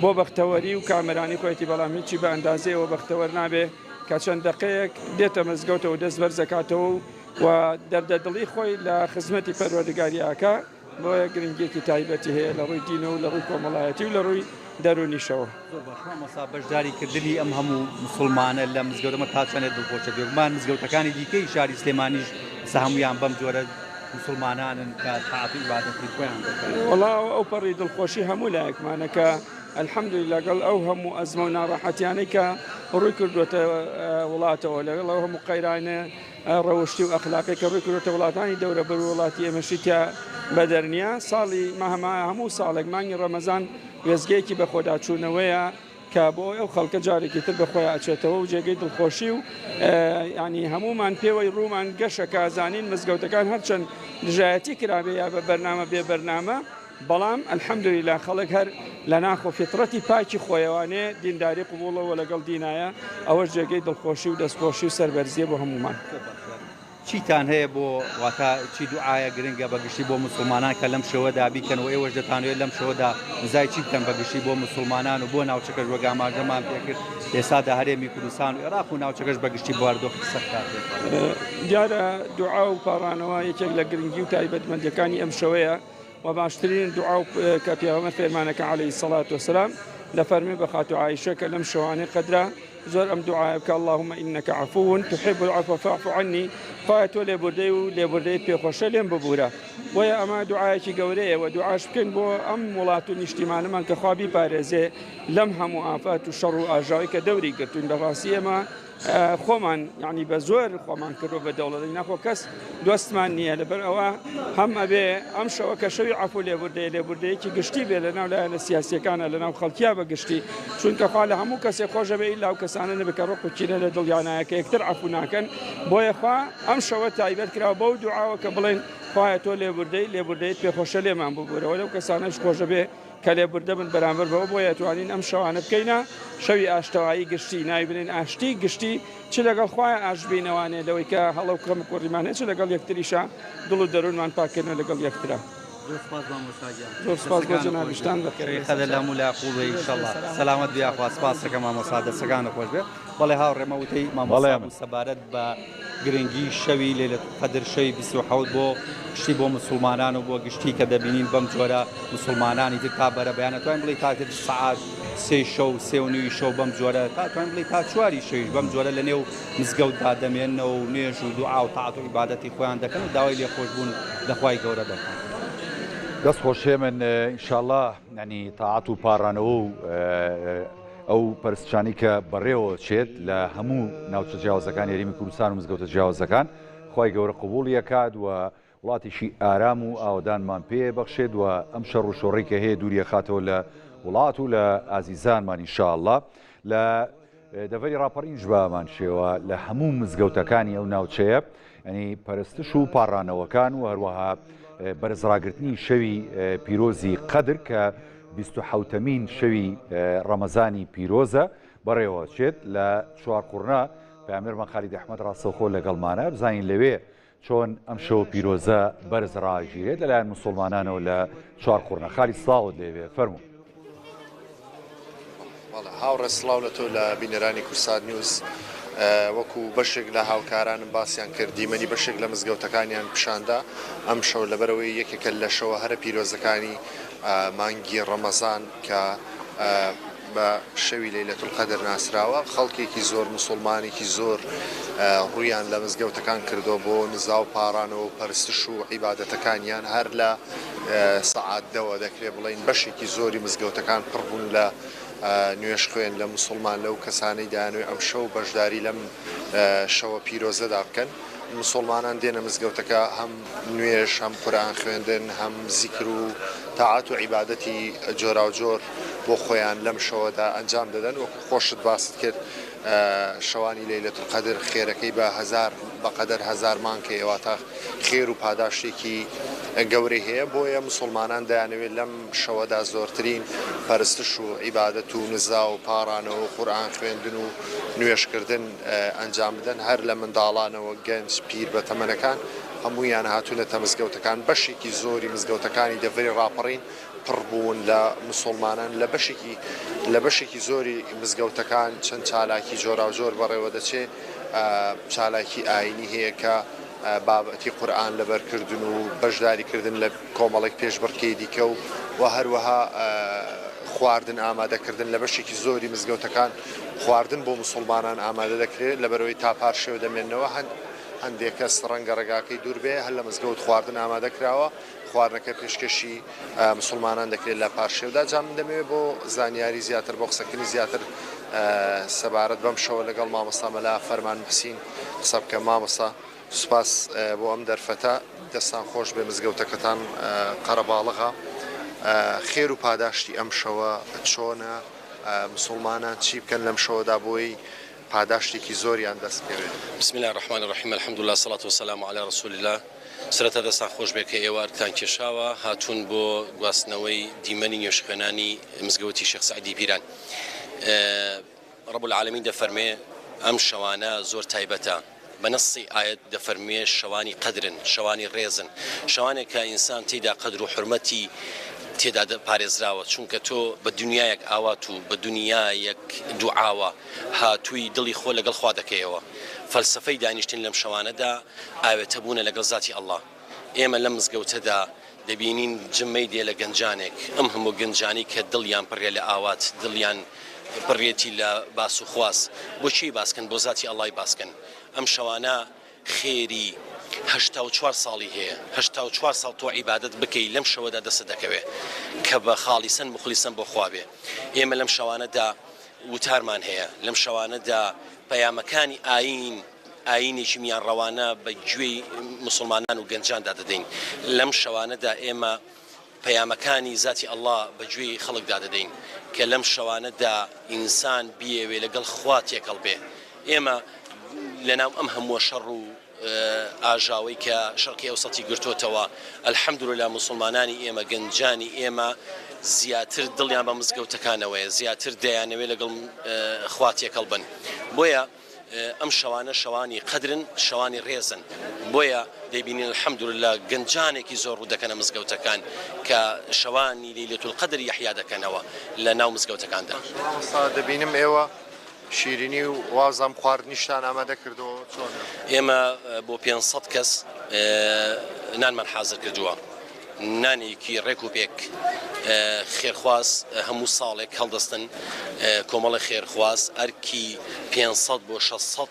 Speaker 9: بۆ بەختەوەری و کامەرانی خۆیەتی، بەڵام هیچی بە ئەندازەی ئەوە بەختەوەر نابێ کە چەند دەقەیەک دێتە مزگەوتەوە و دەست بەرزەکاتەوە و. و دەردە دڵی خۆی لە خزمەتی پەروەردگاری ئاکا، بۆیە گرنگیەکی تایبەتی هەیە لە ڕووی دینەوە و لە ڕووی کۆمەڵایەتی و لە ڕووی دەروونیشەوە.
Speaker 8: زۆر باش مامۆستا، بەشداری کردنی ئەم هەموو موسڵمانە لە مزگەوت ئەمە تا چەندێ دڵخۆشە؟ بێگومان مزگەوتەکانی دیکەی شاری سلێمانیش ئێستا هەموویان بەم جۆرە موسڵمانانن کە تاعەت و عیبادەتی خۆیان دەکەن.
Speaker 9: وەڵا ئەوە ئەوپەڕی دڵخۆشی هەموو لایەکمانە کە الحمدللە لەگەڵ ئەو هەموو ئەزمە و ناڕەحەتیانەی کە ڕووی کردووەتە وڵاتەوە، لەگەڵ ئەو هەموو قەیرانە ڕەوشتی و ئەخلاقی کە ڕووی کردووەتە وڵاتانی دەورەبەر و وڵاتی ئێمەشی تیا بەدەر نییە، ساڵی مەهما هەموو ساڵێک مانگی ڕەمەزان وێستگەیەکی بەخۆداچوونەوەیە کە بۆ ئەو خەڵکە جارێکی تر بەخۆیا ئەچێتەوە و جێگەی دڵخۆشی و یانی هەموومان پێوەی ڕوومان گەشە کە ئەزانین مزگەوتەکان هەرچەند دژایەتی کرابێ یا بە بەرنامە بێ بەرنامە بەڵام الحمدللە خەڵک هەر لە ناخ و فیتڕەتی پاکی خۆیەوانێ دینداری قبوڵە و لەگەڵ دینایە، ئەوەش جێگەی دڵخۆشی و دەستخۆشی و سەربەرزیە بۆ هەموومان.
Speaker 8: چیتان هەیە بۆ واتا چی دوعایە گرنگە بە گشتی بۆ موسڵمانان کە لەم شەوەدا بیکەن و ئێوەش دەتانەوێت لەم شەوەدا نزای چی بکەن بە گشتی بۆ موسڵمانان و بۆ ناوچەکەش وەک ئاماژەمان پێکرد ئێستادا هەرێمی کوردستان و عێراق و ناوچەکەش بە گشتی باردۆخی سەختا تێپەڕێت.
Speaker 9: دیارە دوعا و پاڕانەوە یەکێک لە گرنگی و تایبەتمەندیەکانی ئەم شەوەیە، وە باشترین دوعا و کە پێغەمبەر فێرمانەکە علیە الصلوە والسلام دەفەرموێ بە خاتوو عائیشە کە لەم شەوانەی قەدرا زۆر ئەم دوعایە بکە اللهم انک عفو تحب العفو فاعف عنی خوایە تۆ لێبوردەی و لێبوردەیت پێخۆشە لێم ببورە بۆیە ئەمە دوعایەکی گەورەیە وە دوعاش بکەین بۆ ئەم وڵات و نیشتیمانەمان کە خوا بیپارێزێ لەم هەموو ئافات و شەڕ و ئاژاوەی کە دەوری گرتوین بەڕاستی ئێمە خۆمان یعنی بە زۆر خۆمان کردو بە دەوڵەت ناخۆ کەس دۆستمان نییە لەبەر ئەوە هەم ئەبێ ئەم شەوە کە شەوی عەفو لێبوردەیە لێبوردەیەکی گشتی بێ لەناو لایەنە سیاسیەکانە لەناو خەڵکیا بە گشتی چونکە خوا لە هەموو کەسێک خۆشە بێ ئیلا و کەسانە نەبێ کە ڕق و کینە لە دڵیانایە کە یەکتر عەفو ناکەن بۆیە خوا ئەم شەوە تایبەت کراوە بەو دوعاوە کە بڵێن خوایە تۆ لێبوردەی لێبوردەیت پێخۆشە لێمان ببورەوە لەو کەسانەش خۆشە بێ کە لێبوردە بن بەرامبەر بەوە، بۆیە توانین ئەم شەوانە بکەینە شەوی ئاشتەوایی گشتی، ناوی بنێین ئاشتی گشتی، چ لەگەڵ خوایە ئاشت بینەوانێ لەوەی کە هەڵە و کەموکوڕیمان هەیە، چ لەگەڵ یەکتریشا دڵ و دەروونمان پاک کەینەوە لەگەڵ یەکترا.
Speaker 8: زۆر سپاس مامۆستا گیان.
Speaker 9: زۆر سپاس بۆ
Speaker 8: دەستەکانت خۆش بێ.
Speaker 9: جەنابیشتان بەخێر
Speaker 8: شەوی
Speaker 9: بێن.
Speaker 8: قەدر لە هەموو لایەک قبوڵ بێ ئیشەڵا. سەلامەت بی یاخوا سپاستەکەم مامۆستا دەستەکانت خۆش بێ. بەڵێ هاوڕێ مە وتەی مامۆستا بوو سەبارەت بە گرنگی شەوی لەیلەت القدر شەوی 27 بۆ گشتی بۆ مسوڵمانان و بۆ گشتی کە دەبینین بەم جۆرە مسوڵمانانی تر تا بەرەبەیان ئەتوانین بڵێی تا تر سەعات سێی شەو سێ و نیوی شەو بەم جۆرە تا توانین بڵێی تا چواری شەویش بەم جۆرە لە نێو مزگەوتدا دەمێنەوە و نوێژ و دوعا و تاعەت و عیبادەتی خۆیان دەکەن و داوای لێخۆشبوون لە خوای گەورە دەکەن.
Speaker 2: دەست خۆش هێمن ئینشاڵا یانی تاعەت و پاڕانەوە و ئەو پەرستشانەی کە بەڕێوە چێت لە هەموو ناوچە جیاوازەکانی هەرێمی کوردستان و مزگەوتە جیاوازەکان خوای گەورە قبوڵی ئەکات و وڵاتێکی ئارام و ئاوەدانمان پێ بەخشێت و ئەم شەڕ و شۆڕی کە هەیە دووری ئەخاتەوە لە وڵات و لە ئازیزانمان ان شاء اللە لە دەڤەری ڕاپەڕینش بەهەمان شێوە لە هەموو مزگەوتەکانی ئەو ناوچەیە ینی پەرستش و پاڕانەوەکان و هەروەها بەرزڕاگرتنی شەوی پیرۆزی قەدر کە 27مین شەوی ڕەمەزانی پیرۆزە بەڕێوەچێت لە چوارقوڕنە پەیامنێرمان خالید ئەحمەد ڕاستەوخۆ لەگەڵمانە بزانین لەوێ چۆن ئەم شەوە پیرۆزە بەرز ڕاگیرێت لەلایەن موسوڵمانانەوە لە چوارقوڕنە خالید سڵاوت لێبێ فەرموو.
Speaker 10: بەڵێ هاوڕێ سڵاو لە تۆ لە بینەرانی کوردسات نیوز وەکو بەشێک لە هاوکارانم باسیان کرد دیمەنی بەشێک لە مزگەوتەکانیان پیشاندا ئەم شەو لەبەرەوەی یەکێکە لە شەوە هەرە پیرۆزەکانی مانگی ڕەمەزان کە بە شەوی لەیلەت القەدر ناسراوە، خەڵکێکی زۆر موسوڵمانێکی زۆر ڕوویان لە مزگەوتەکان کردووە بۆ نزا و پاڕانەوە و پەرستش و عیبادەتەکانیان، هەر لە سەعات دەوە دەکرێ بڵێین بەشێکی زۆری مزگەوتەکان پڕ بوون لە نوێژخوێن، لە موسوڵمان، لەو کەسانەی دەیانەوێ ئەمشەو بەشداری لەم شەوە پیرۆزەدا بکەن. موسوڵمانان دێنە مزگەوتەکە هەم نوێژ هەم قورئان خوێندن هەم زیکر و تاعەت و عیبادەتی جۆراوجۆر بۆ خۆیان لەم شەوەدا ئەنجام دەدەن وەکو خۆشت باست کرد شەوانی لەیلەت القدر خێرەکەی بە هەزار بەقەدەر هەزار مانگ هەیە واتە خێر و پاداشتێکی گەورەی هەیە بۆیە موسوڵمانان دەیانەوێت لەم شەوەدا زۆرترین پەرستش و عیبادەت و نزا و پاڕانەوە و قورئان خوێندن و نوێژکردن ئەنجام بدەن، هەر لە منداڵانەوە گەنج، پیر بە تەمەنەکان هەموویان هاتوونەتە مزگەوتەکان، بەشێکی زۆری مزگەوتەکانی دەڤەری ڕاپەڕین پڕ بوون لە مسوڵمانان، لە بەشێکی لە بەشێکی زۆری مزگەوتەکان چەند چالاکی جۆراوجۆر بەڕێوەدەچێ، چالاکی ئاینی هەیە کە. بابەتی قورئان لەبەرکردن و بەشداریکردن لە کۆمەڵێک پێشبڕکێی دیکە و و هەروەها خواردن ئامادەکردن لە بەشێکی زۆری مزگەوتەکان خواردن بۆ موسڵمانان ئامادە دەکرێت لەبەرئەوەی تا پارشێو دەمێننەوە هەندێک کەس ڕەنگە ڕێگاکەی دوور بێ هەر لە مزگەوت خواردن ئامادە کراوە خواردنەکە پێشکەشی مسوڵمانان دەکرێت لە پارشێودا جا من دەمەوێت بۆ زانیاری زیاتر بۆ قسەکردنی زیاتر سەبارەت بەم شەوە لەگەڵ مامۆستا مەلا فەرمان موحسین قسە بکەم مامۆستا سوپاس بۆ ئەم دەرفەتە دەستان خۆش بێ مزگەوتەکەتان قەرەباڵغە خێر و پاداشتی ئەم شەوە چۆنە مسوڵمانان چی بکەن لەم شەوەدا بۆی پاداشتێکی زۆریان دەست بکەوێت.
Speaker 5: بسم اللە الرحمن الرحیم الحمدللە الصلوة والسلام علی رسول اللە سەرەتا دەستان خۆش بێت کە ئێوە ئەرکتان کێشاوە هاتوون بۆ گواستنەوەی دیمەنی نوێژخوێنانی مزگەوتی شێخ سەعدی پیران رب العالمین دەفەرمێ ئەم شەوانە زۆر تایبەتە بە نەصی ئایەت دەفەرموێ شەوانی قەدرن، شەوانی ڕێزن، شەوانێک کە ئینسان تێیدا قەدر و حورمەتی تێدا پارێزراوە، چونکە تۆ بە دونیایەک ئاوات و بە دونیایەک دوعاوە هاتووی دڵی خۆ لەگەڵ خوا دەکەیەوە. فەلسەفەی دانیشتن لەم شەوانەدا ئاوێتەبوونە لەگەڵ زاتی اللە. ئێمە لەم مزگەوتەدا دەبینین جمەی دێ لە گەنجانێک، ئەم هەموو گەنجانەی کە دڵیان پڕە لە ئاوات، دڵیان پڕیەتی لە باس و خواس، بۆ کێی باس کەن؟ بۆ زاتی ئەڵڵای باس کەن. ئەم شەوانە خێری 84 ساڵی هەیە، 84 ساڵ تۆ عیبادەت بکەی لەم شەوەدا دەستت دەکەوێ کە بە خاڵیسەن موخلیسەن بۆ خوا بێ. ئێمە لەم شەوانەدا وتارمان هەیە، لەم شەوانەدا پەیامەکانی ئایین، ئایینێکی میانڕەوانە بە گوێی موسڵمانان و گەنجاندا دەدەین. لەم شەوانەدا ئێمە پەیامەکانی زاتی ئەڵڵا بە گوێی خەڵکدا دەدەین کە لەم شەوانەدا ئینسان بیەوێ لەگەڵ خوا تێکەڵ بێ. ئێمە لەناو ئەم هەمووە شەڕ و ئاژاوەی کە شەرقی ئەوسەتی گرتۆتەوە، الحمدللە موسڵمانانی ئێمە، گەنجانی ئێمە زیاتر دڵیان بە مزگەوتەکانەوەیە، زیاتر دەیانەوێ لەگەڵ خوا تێکەڵ بن. بۆیە ئەم شەوانە شەوانی قەدرن، شەوانی ڕێزن، بۆیە دەیبینین الحمدللە گەنجانێکی زۆر ڕوو دەکەنە مزگەوتەکان کە شەوانی لەیلەت القدر یەحیا دەکەنەوە لە ناو مزگەوتەکاندا.
Speaker 10: مامۆستا دەبینم ئێوە شیرینی و وازام خواردنیشتان ئامادە کردووە چۆنە؟
Speaker 5: ئێمە بۆ 500 کەس نانمان حازر کردووە. نانێکی ڕێک و پێک خێرخواز هەموو ساڵێک هەڵدەستن کۆمەڵی خێرخواز ئەرکی 500 بۆ 600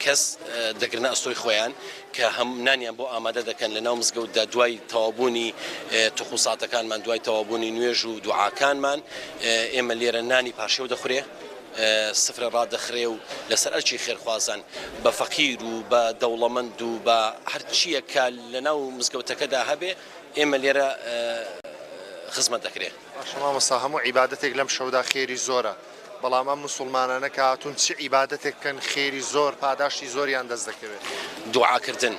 Speaker 5: کەس دەگرنە ئەستۆی خۆیان کە هەم نانیان بۆ ئامادە دەکەن لە ناو مزگەوتدا دوای تەواوبوونی تخوساتەکانمان دوای تەواوبوونی نوێژ و دوعاکانمان ئێمە لێرە نانی پارشێو دەخورێ. سفرە ڕادەخرێ و لەسەر ئەرکی خێرخوازان بە فەقیر و بە دەوڵەمەند و بە هەرچییەک کە لەناو مزگەوتەکەدا هەبێ ئێمە لێرە خزمەت دەکرێ.
Speaker 10: باشە مامۆستا هەموو عیبادەتێک لەم شەودا خێری زۆرە بەڵام ئەم موسوڵمانانە کە هاتوون چ عیبادەتێک بکەن خێری زۆر پاداشتی زۆریان دەست دەکەوێت؟
Speaker 5: دوعا کردن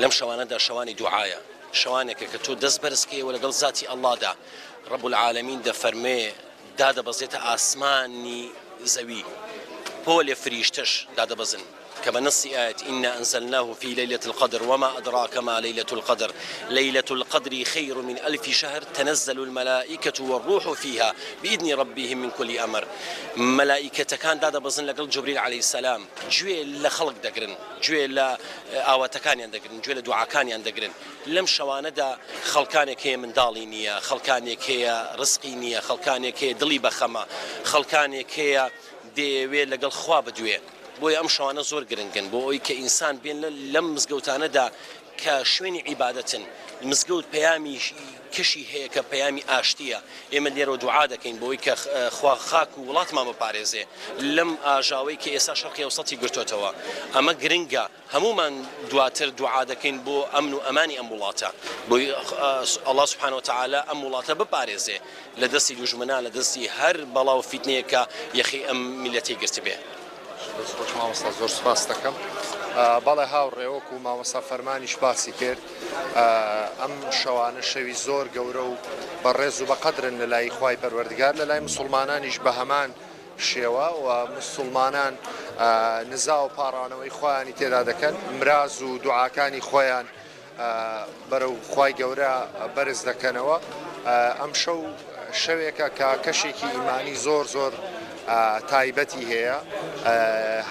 Speaker 5: لەم شەوانەدا شەوانی دوعایە شەوانێکە کە تۆ دەست بەرز کەیەوە لەگەڵ زاتی ئەڵڵادا رب العالمین دەفەرموێ دادەبەزێتە ئاسمانی زەوی، پۆلێ فریشتەش دادەبەزن کە بە نەسی ئایەت، انا انزلناه فی لیلە القدر وما ادراک ما لیلە القدر لیلە القدر خیر من الف شهر تنزل الملائکە والروح فیها باذن ربهم من کل امر مەلائیکەتەکان دادەبەزن لەگەڵ جبریل علیە السلام گوێ لە خەڵک دەگرن گوێ لە ئاواتەکانیان دەگرن گوێ لە دوعاکانیان دەگرن لەم شەوانەدا خەڵکانێک هەیە منداڵی نییە، خەڵکانێک هەیە ڕزقی نییە، خەڵکانێک هەیە دڵی بەخەمە، خەڵکانێک هەیە دەیەوێت لەگەڵ خوا بدوێ. بۆیە ئەم شەوانە زۆر گرنگن بۆ ئەوەی کە ئینسان بێن لەم مزگەوتانەدا کە شوێنی عیبادەتن. مزگەوت پەیامی کەشی هەیە کە پەیامی ئاشتییە. ئێمە لێرەوە دوعا دەکەین بۆ ئەوەی کە خوا خاک و وڵاتمان بپارێزێ لەم ئاژاوەی کە ئێستا شەرقی ئەوسەتی گرتۆتەوە. ئەمە گرنگە. هەموومان دواتر دوعا دەکەین بۆ ئەمن و ئەمانی ئەم وڵاتە بۆی اللە سبحانە وتعالی ئەم وڵاتە بپارێزێ لە دەستی دوژمنان لە دەستی هەر بەڵا و فیتنەیەک کە یەخەی ئەم میللەتەی گرتبێ.
Speaker 10: دەست خۆش مامۆستا زۆر سوپاست دەکەم. بەڵێ هاوڕێ وەکو مامۆستا فەرمانیش باسی کرد ئەم شەوانە شەوی زۆر گەورە و بەڕێز و بەقەدرن لە لای خوای پەروەردگار لە لای مسوڵمانانیش بە هەمان شێوە و مسوڵمانان نزا و پاڕانەوەی خۆیانی تێدا دەکەن، مراز و دوعاکانی خۆیان بەرەو خوای گەورە بەرز دەکەنەوە. ئەمشەو شەوێکە کە کەشێکی ئیمانی زۆر زۆر تایبەتی هەیە،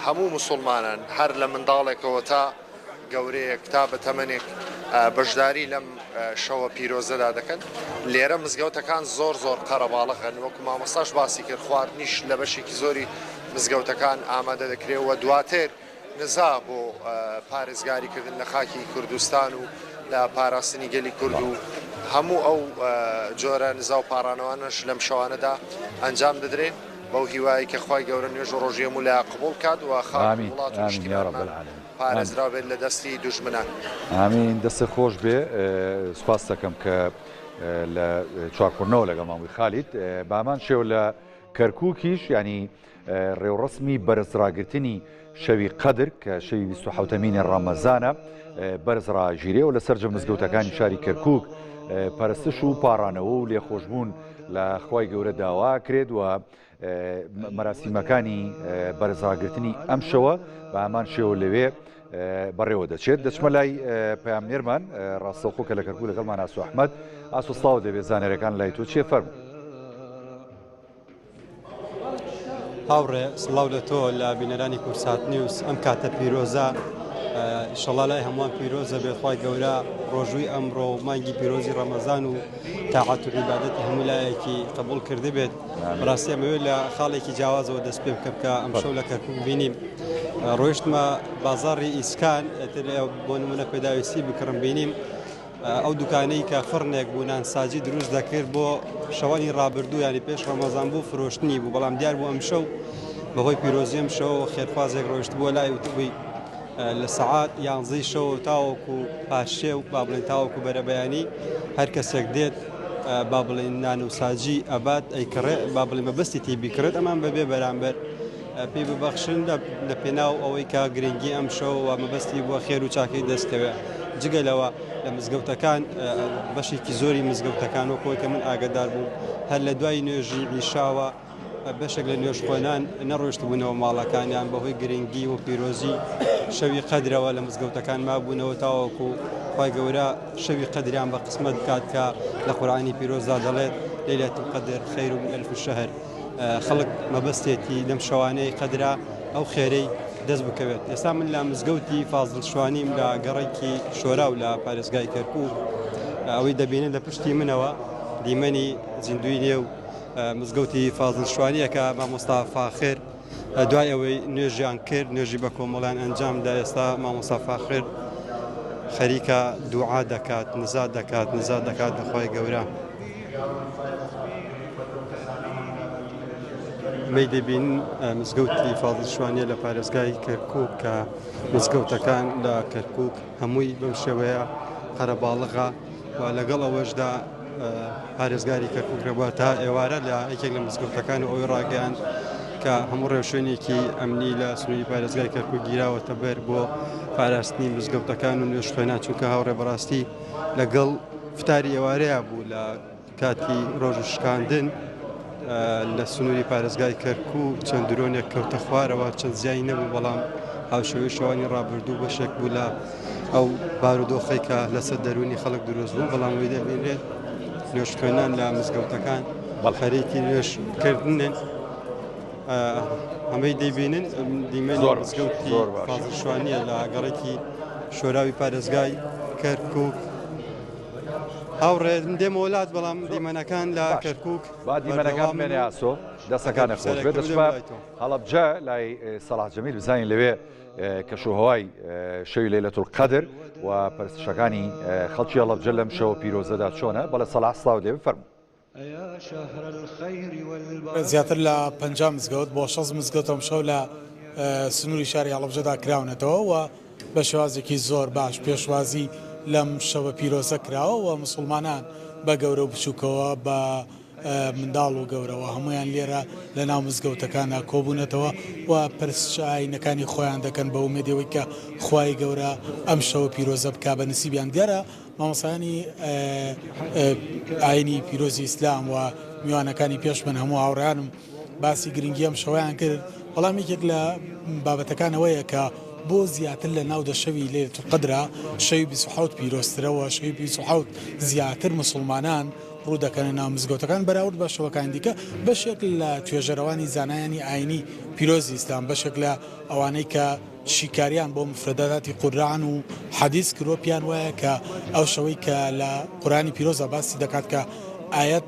Speaker 10: هەموو مسوڵمانان هەر لە منداڵێکەوە تا. گەورەیەک تا بە تەمەنێک بەشداری لەم شەوە پیرۆزەدا دەکەن. لێرە مزگەوتەکان زۆر زۆر قەرەباڵغن، وەکو مامۆستاش باسی کرد خواردنیش لە بەشێکی زۆری مزگەوتەکان ئامادە دەکرێت و دواتر نزا بۆ پارێزگاری کردن لە خاکی کوردستان و لە پاراستنی گەلی کورد و هەموو ئەو جۆرە نزا و پاڕانەوانەش لەم شەوانەدا ئەنجام دەدرێن بەو هیوایەی کە خوای گەورە نوێژ و ڕۆژی هەموو لایەک قبوڵ کات و خاک و وڵات و نیشتیمانمان پارێزراو بێت لە دەستی دوژمنان.
Speaker 2: ئامین دەستت خۆش بێ سوپاست دەکەم کە لە چوارقورنەوە لەگەڵمان بووی خالید بامان شێوە لە کەرکوکیش ینی ڕێوڕەسمی بەرزڕاگرتنی شەوی قەدر کە شەوی 27مینی ڕەمەزانە بەرز ڕاگیرێ و لە سەرجەم مزگەوتەکانی شاری کەرکوک پەرستش و پاڕانەوە و لێخۆشبوون لە خوای گەورە داوا کرێت و مەراسیمەکانی بەرزڕاگرتنی ئەم شەوە بە هەمان شێوە لەوێ بەڕێوە دەچێت دەچمە لای پەیامنێرمان ڕاستەوخۆ کە لە کەرکوک لەگەڵمان ئاسۆ ئەحمەد ئاسۆ سڵاو دەبێت زانیاریەکان لای تۆ چیە فەرموو.
Speaker 11: هاوڕێ سڵاو لە تۆ لە بینەرانی کورسات نیوز ئەم کاتە پیرۆزە ئیشەڵا لای هەمووان پیرۆزە بێت خوای گەورە ڕۆژووی ئەمڕۆ و مانگی پیرۆزی ڕەمەزان و تاعەت و عیبادەتی هەموو لایەکی قبوڵ کردبێت بەڕاستی ئەمەوێت لە خاڵێکی جیاوازەوە دەست پێ بکەم کە ئەمشەو لە کەرکوک بینیم ڕۆیشتمە بازاڕی ئیسکان ئیتر بۆ نمونە پێداویستی بکڕم بینیم ئەو دوکانەی کە فڕنێک بوو نانساجی دروست دەکرد بۆ شەوانی ڕابردوو یانی پێش ڕەمەزان بوو فرۆشتنی بوو بەڵام دیار بوو ئەمشەو بەهۆی پیرۆزی ئەم شەوەوە خێرخوازێک ڕۆیشتبووە لای وتبووی لە سەعات یانزەی شەوە تاوەکو پارشێو با بڵێن تاوەکو بەرەبەیانی هەر کەسێک دێت با بڵێن نان و ساجی ئەبات ئەیکڕێ با بڵێن مەبەستی تی بیکڕێت ئەمان بەبێ بەرامبەر پێی ببەخشن لە پێناو ئەوەی کە گرنگی ئەم شەوە و مەبەستی بووە خێر و چاکەی دەستکەوێت جگە لەوە لە مزگەوتەکان بەشێکی زۆری مزگەوتەکان وەکەوەی کە من ئاگدار بووم هەر لە دوای نوێژی عیشاوە بەشێک لە نوێژخوێنان نەڕۆیشتبوونەوە ماڵەکانیان بەهۆی گرنگی و پیرۆزی شەوی قەدرەوە لە مزگەوتەکان مابوونەوە تاوەکو خوای گەورە شەوی قەدریان بە قسمەت بکات کە لە قورئانی پیرۆزدا دەڵێت ليلة القدر خير من ألف شهر خەڵک مەبەستێتی لەم شەوانەی قەدرا ئەو خێرەی دەست بکەوێت ئێستا من لە مزگەوتی فازڵ شوانیم لە گەڕەکی شۆراو لە پارێزگای کەرکوک ئەوەی دەبینن لە پشتی منەوە دیمەنی زیندوی نێو مزگەوتی فازڵ شوانیە کە مامۆستا فاخر دوای ئەوەی نوێژیان کرد نوێژی بە کۆمەڵیان ئەنجام دا ئێستا مامۆستا فاخر خەریکە دوعا دەکات نزا دەکات نزا دەکات لە خوای گەورە. مەی دەبین مزگەوتی فازڵ شوانیە لە پارێزگای کەرکوک کە مزگەوتەکان لە کەرکوک هەمووی بەم شێوەیە قەرەباڵغە و لەگەڵ ئەوەشدا پارێزگاری کەرکوک رێبوار تا ئێوارە لە یەکێک لە مزگەوتەکان و ئەوەی ڕاگەیاند کە هەموو ڕێوشوێنێکی ئەمنی لە سنووری پارێزگای کەرکوک گیراوەتە بەر بۆ پاراستنی مزگەوتەکان و نوێژخوێنان چونکە هاوڕێ بەڕاستی لەگەڵ فتاری ئێوارەیە بوو لە کاتی ڕۆژ شکاندن لە سنووری پارێزگای کەرکوک چەند درۆنێک کەوتە خوارەوە چەند زیانی نەبوو بەڵام هاوشێوەی شەوانی ڕابردوو بەشێک بوو لە ئەو بارودۆخەی کە لەسەر دەروونی خەڵک دروست بوو بەڵام ئەوەی دەبینرێت نوێژخوێنان لە مزگەوتەکان خەریکی نوێژکردنن ئەمەی دەیبینن دیمەنی مزگەوتی فازڵ شوانیە لە گەڕەکی شۆراوی پارێزگای کەرکوک. هاوڕێ من دێمەوە لات بەڵام دیمەنەکان لە کەرکوک
Speaker 2: با دیمەنەکان بمێنێ ئاسۆ دەستەکانە خۆش بێت دەچمە هەڵەبجە لای سەڵاح جەمیل بزانین لەوێ کەشوهەوای شەوی لەیلەت القەدر و پەرستشەکانی خەڵکی هەڵەبجە لەم شەوە پیرۆزەدا چۆنە بەڵێ سەڵاح سڵاو لێ بفەرموو.
Speaker 12: زیاتر لە 50 مزگەوت بۆ 60 مزگەوت ئەمشەو لە سنووری شاری هەڵەبجەدا کراونەتەوە و بە شێوازێکی زۆر باش پێشوازی لەم شەوە پیرۆزە کراوە و مسوڵمانان بە گەورە و بچووکەوە بە منداڵ و گەورەوە هەموویان لێرە لە ناو مزگەوتەکاندا کۆبوونەتەوە و پرسشە ئایینەکانی خۆیان دەکەن بە ئومێدی ئەوەی کە خوای گەورە ئەم شەوە پیرۆزە بکا بە نسیبیان دیارە مامۆستایانی ئایینی پیرۆزی ئیسلام و میوانەکانی پێش من هەموو هاوڕێیانم باسی گرنگی ئەم شەوەیان کرد، بەڵام یەکێک لە بابەتەکان ئەوەیە کە بۆ زیاتر لە ناو دە شەوی لەیلەتولقەدرا شەوی 27 پیرۆزترە و شەوی 27 زیاتر موسڵمانان ڕوو دەکەنە ناو مزگەوتەکان بەراورد بە شەوەکانی دیکە، بەشێک لە توێژەرەوانی زانایانی ئاینی پیرۆزی ئیسلام، بەشێک لە ئەوانەی کە شیکاریان بۆ مفرەداتی قورئان و حەدیس کردووە پێیان وایە کە ئەو شەوەی کە لە قورئانی پیرۆزدا باسی دەکات کە ئایەت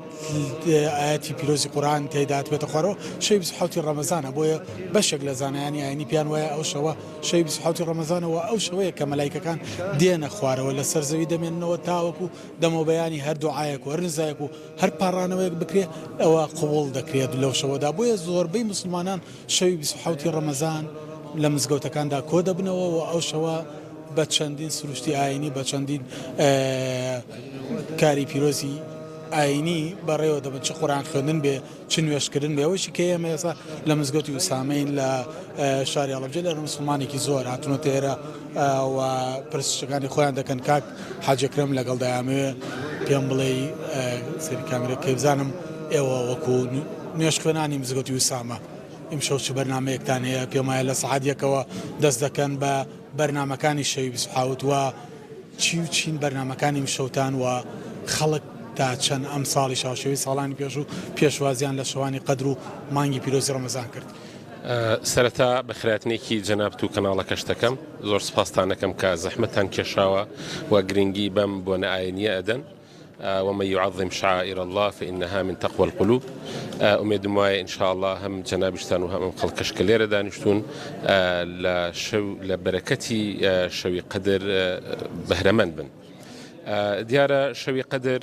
Speaker 12: ئایەتی پیرۆزی قورئان تێیدا هاتبێتە خوارەوە شەوی 27 ی ڕەمەزانە بۆیە بەشێک لە زانایانی ئاینی پێیان وایە ئەو شەوە شەوی 27 ی ڕەمەزانە و ئەو شەوەیە کە مەلایکەکان دێنە خوارەوە لەسەر زەوی دەمێننەوە تاوەکو دەمەوبەیانی هەر دوعایەک و هەر نزایەک و هەر پاڕانەوەیەک بکرێت ئەوە قبوڵ دەکرێت لەو شەوەدا بۆیە زۆربەی موسڵمانان شەوی 27 ی ڕەمەزان لە مزگەوتەکاندا کۆدەبنەوە و ئەو شەوە بە چەندین سروشتی ئاینی بە چەندین کاری پیرۆزی ئاینی بەڕێوە دەبن چ قورئان خوێندن بێ چ نوێژکردن بێ ئەوەیشی کە ئێمە ئێستا لە مزگەوتی ئوسامەین لە شاری هەڵەبجە لێرە مسلمانێکی زۆر هاتوونەتە ئێرە و پرسشەکانی خۆیان دەکەن کاک حاجەکرم لەگەڵ دایامەوێ پێم بڵێ سەری کامێرە کەی بزانم ئێوە وەکو نوێژخوێنانی مزگەوتی ئوسامە ئیمشەو چ بەرنامەیەکتان هەیە پێم وایە لە سەعات یەکەوە دەست دەکەن بە بەرنامەکانی شەوی 27 و چی و چین بەرنامەکانی ئیمشەوتان و خەڵک تا چەند ئەمساڵیش هاوشێوەی ساڵانی پێشوو پێشوازیان لە شەوانی قەدر و مانگی پیرۆزی ڕەمەزان کرد؟
Speaker 13: سەرەتا بەخێرهاتنێکی جەنابت و کەناڵەکەشت دەکەم، زۆر سوپاستان ئەکەم کە زەحمەتتان کێشاوە و گرنگی بەم بۆنە ئاینییە ئەدەن. ومن یعظم شعائر اللە فانها من تقوی القلوب ئومێدم وایە ان شاء اللە هەم جەنابیشتان و هەم ئەم خەڵکەش کە لێرە دانیشتوون لە شەو لە بەرەکەتی شەوی قەدر بەهرەمەند بن. دیارە شەوی قەدر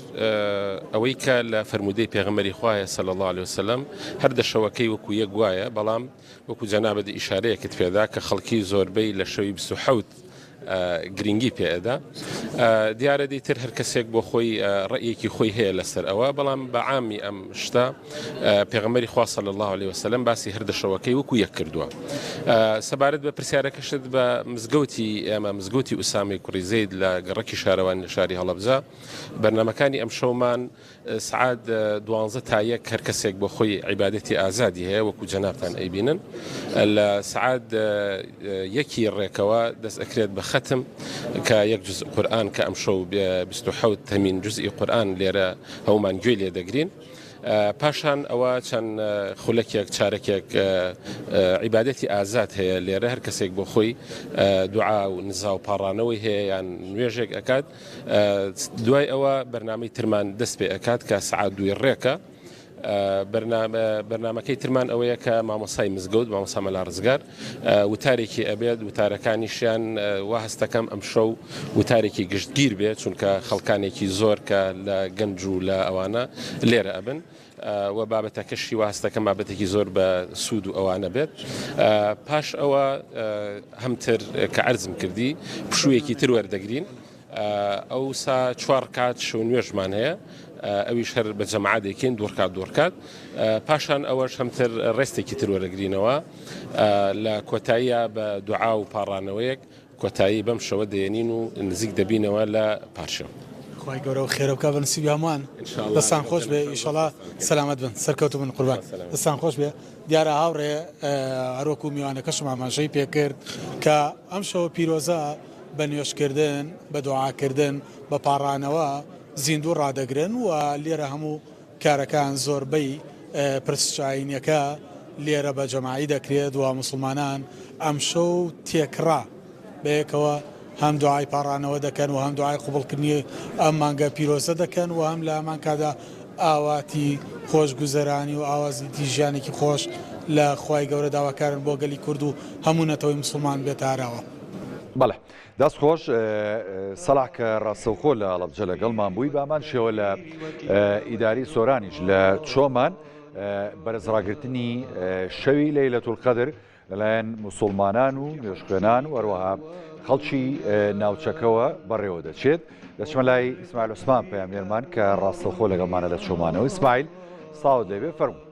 Speaker 13: ئەوەی کە لە فەرموودەی پێغەمبەری خوایە صلی الله علیه وسلم هەر دە شەوەکەی وەکو یەک وایە بەڵام وەکو جەنابت ئیشارەیەکت پێدا کە خەڵکی زۆربەی لە شەوی 27 گرنگی پێ ئەدا دیارە دیتر هەر کەسێک بۆ خۆی ڕەئیەکی خۆی هەیە لەسەر ئەوە بەڵام بە عامی ئەم شتە پێغەمبەری خوا صلی الله علیه وسلم باسی هەر دە شەوەکەی وەکو یەک کردووە سەبارەت بە پرسیارەکەشت بە مزگەوتی ئێمە مزگەوتی ئوسامی کوڕی زەید لە گەڕەکی شارەوانی لە شاری هەڵەبجە بەرنامەکانی ئەم شەومان سەعات دوانزە تا یەک هەر کەسێک بۆ خۆی عیبادەتی ئازادی هەیە وەکو جەنابتان ئەیبینن لە سەعات یەکی ڕێکەوە دەست ئەکرێت بە خەتم کە یەک جزء قورئان کە ئەمشەو 27 هەمین جزئی قورئان لێرە هەمومان گوێی لێ دەگرین پاشان ئەوە چەند خولەکێک چارەکێک عیبادەتی ئازاد هەیە لێرە هەر کەسێک بۆ خۆی دوعا و نزا و پاڕانەوەی هەیە یان نوێژێک ئەکات دوای ئەوە بەرنامەی ترمان دەست پێ ئەکات کە سەعات دووی ڕێکە بەرنامەکەی ترمان ئەوەیە کە مامۆسای مزگەوت مامۆسا مەلا ڕزگار وتارێکی ئەبێت وتارەکانیشیان وا هەستەکەم ئەم شەو وتارێکی گشتگیر بێت چونکە خەڵکانێکی زۆر کە لە گەنج و لە ئەوانە لێرە ئەبن و بابەتەکەشی وا هەستەکەم بابەتێکی زۆر بە سوود و ئەوانە بێت پاش ئەوە هەمتر کە عەرزم کردی پشوویەکی تر وەردەگرین ئەوسا چوار کات شەو نوێژمان هەیە ئەویش هەر بە جەماعە دەیکەین دووڕکات دووڕکات پاشان ئەوەش هەمتر ڕێستێکی تر وەرەگرینەوە لە کۆتاییە بە دوعا و پاڕانەوەیەک کۆتایی بەم شەوە دەیەنین و نزیک دەبینەوە لە پارشێو.
Speaker 12: خوای گەورە و خێرە بکا بە نسیبی هەمووان دەستان خۆش بێ ئیشەڵا سەلامەت بن سەرکەوتوو بن قوربان دەستان خۆش بێ دیارە هاوڕێ هەروەکو میوانەکەشم ئاماژەی پێکرد کە ئەم شەوە پیرۆزە بە نوێژکردن بە دوعاکردن بە پاڕانەوە زیندوو ڕادەگرن و لێرە هەموو کارەکان زۆربەی پرسچ ئاینیەکە لێرە بە جەماعی دەکرێت و موسڵمانان ئەمشەو تێکڕا بەیەکەوە هەم دوعای پاڕانەوە دەکەن و هەم دوعای قبوڵکردنی ئەم مانگە پیرۆزە دەکەن و هەم لە هەمان کاتدا ئاواتی خۆشگوزەرانی و ئاوازیتی ژیانێکی خۆش لە خوای گەورە داواکارن بۆ گەلی کورد و هەموو نەتەوەی موسڵمان بێتە ئاراوە.
Speaker 2: بەڵێ دەست خۆش سەڵاح کە ڕاستەوخۆ لە هەڵەبجە لەگەڵمان بووی بامان شێوە لە ئیداری سۆرانیش لە چۆمان بەرز ڕاگرتنی شەوی لەیلەتول قەدر لەلایەن موسڵمانان و نوێژخوێنان و هەروەها خەڵکی ناوچەکەوە بەڕێوە دەچێت دەچمە لای ئیسماعیل عوسمان پەیامنێرمان کە ڕاستەوخۆ لەگەڵمانە لە چۆمانەوە ئیسماعیل سڵاوت لێبێ فەرموو.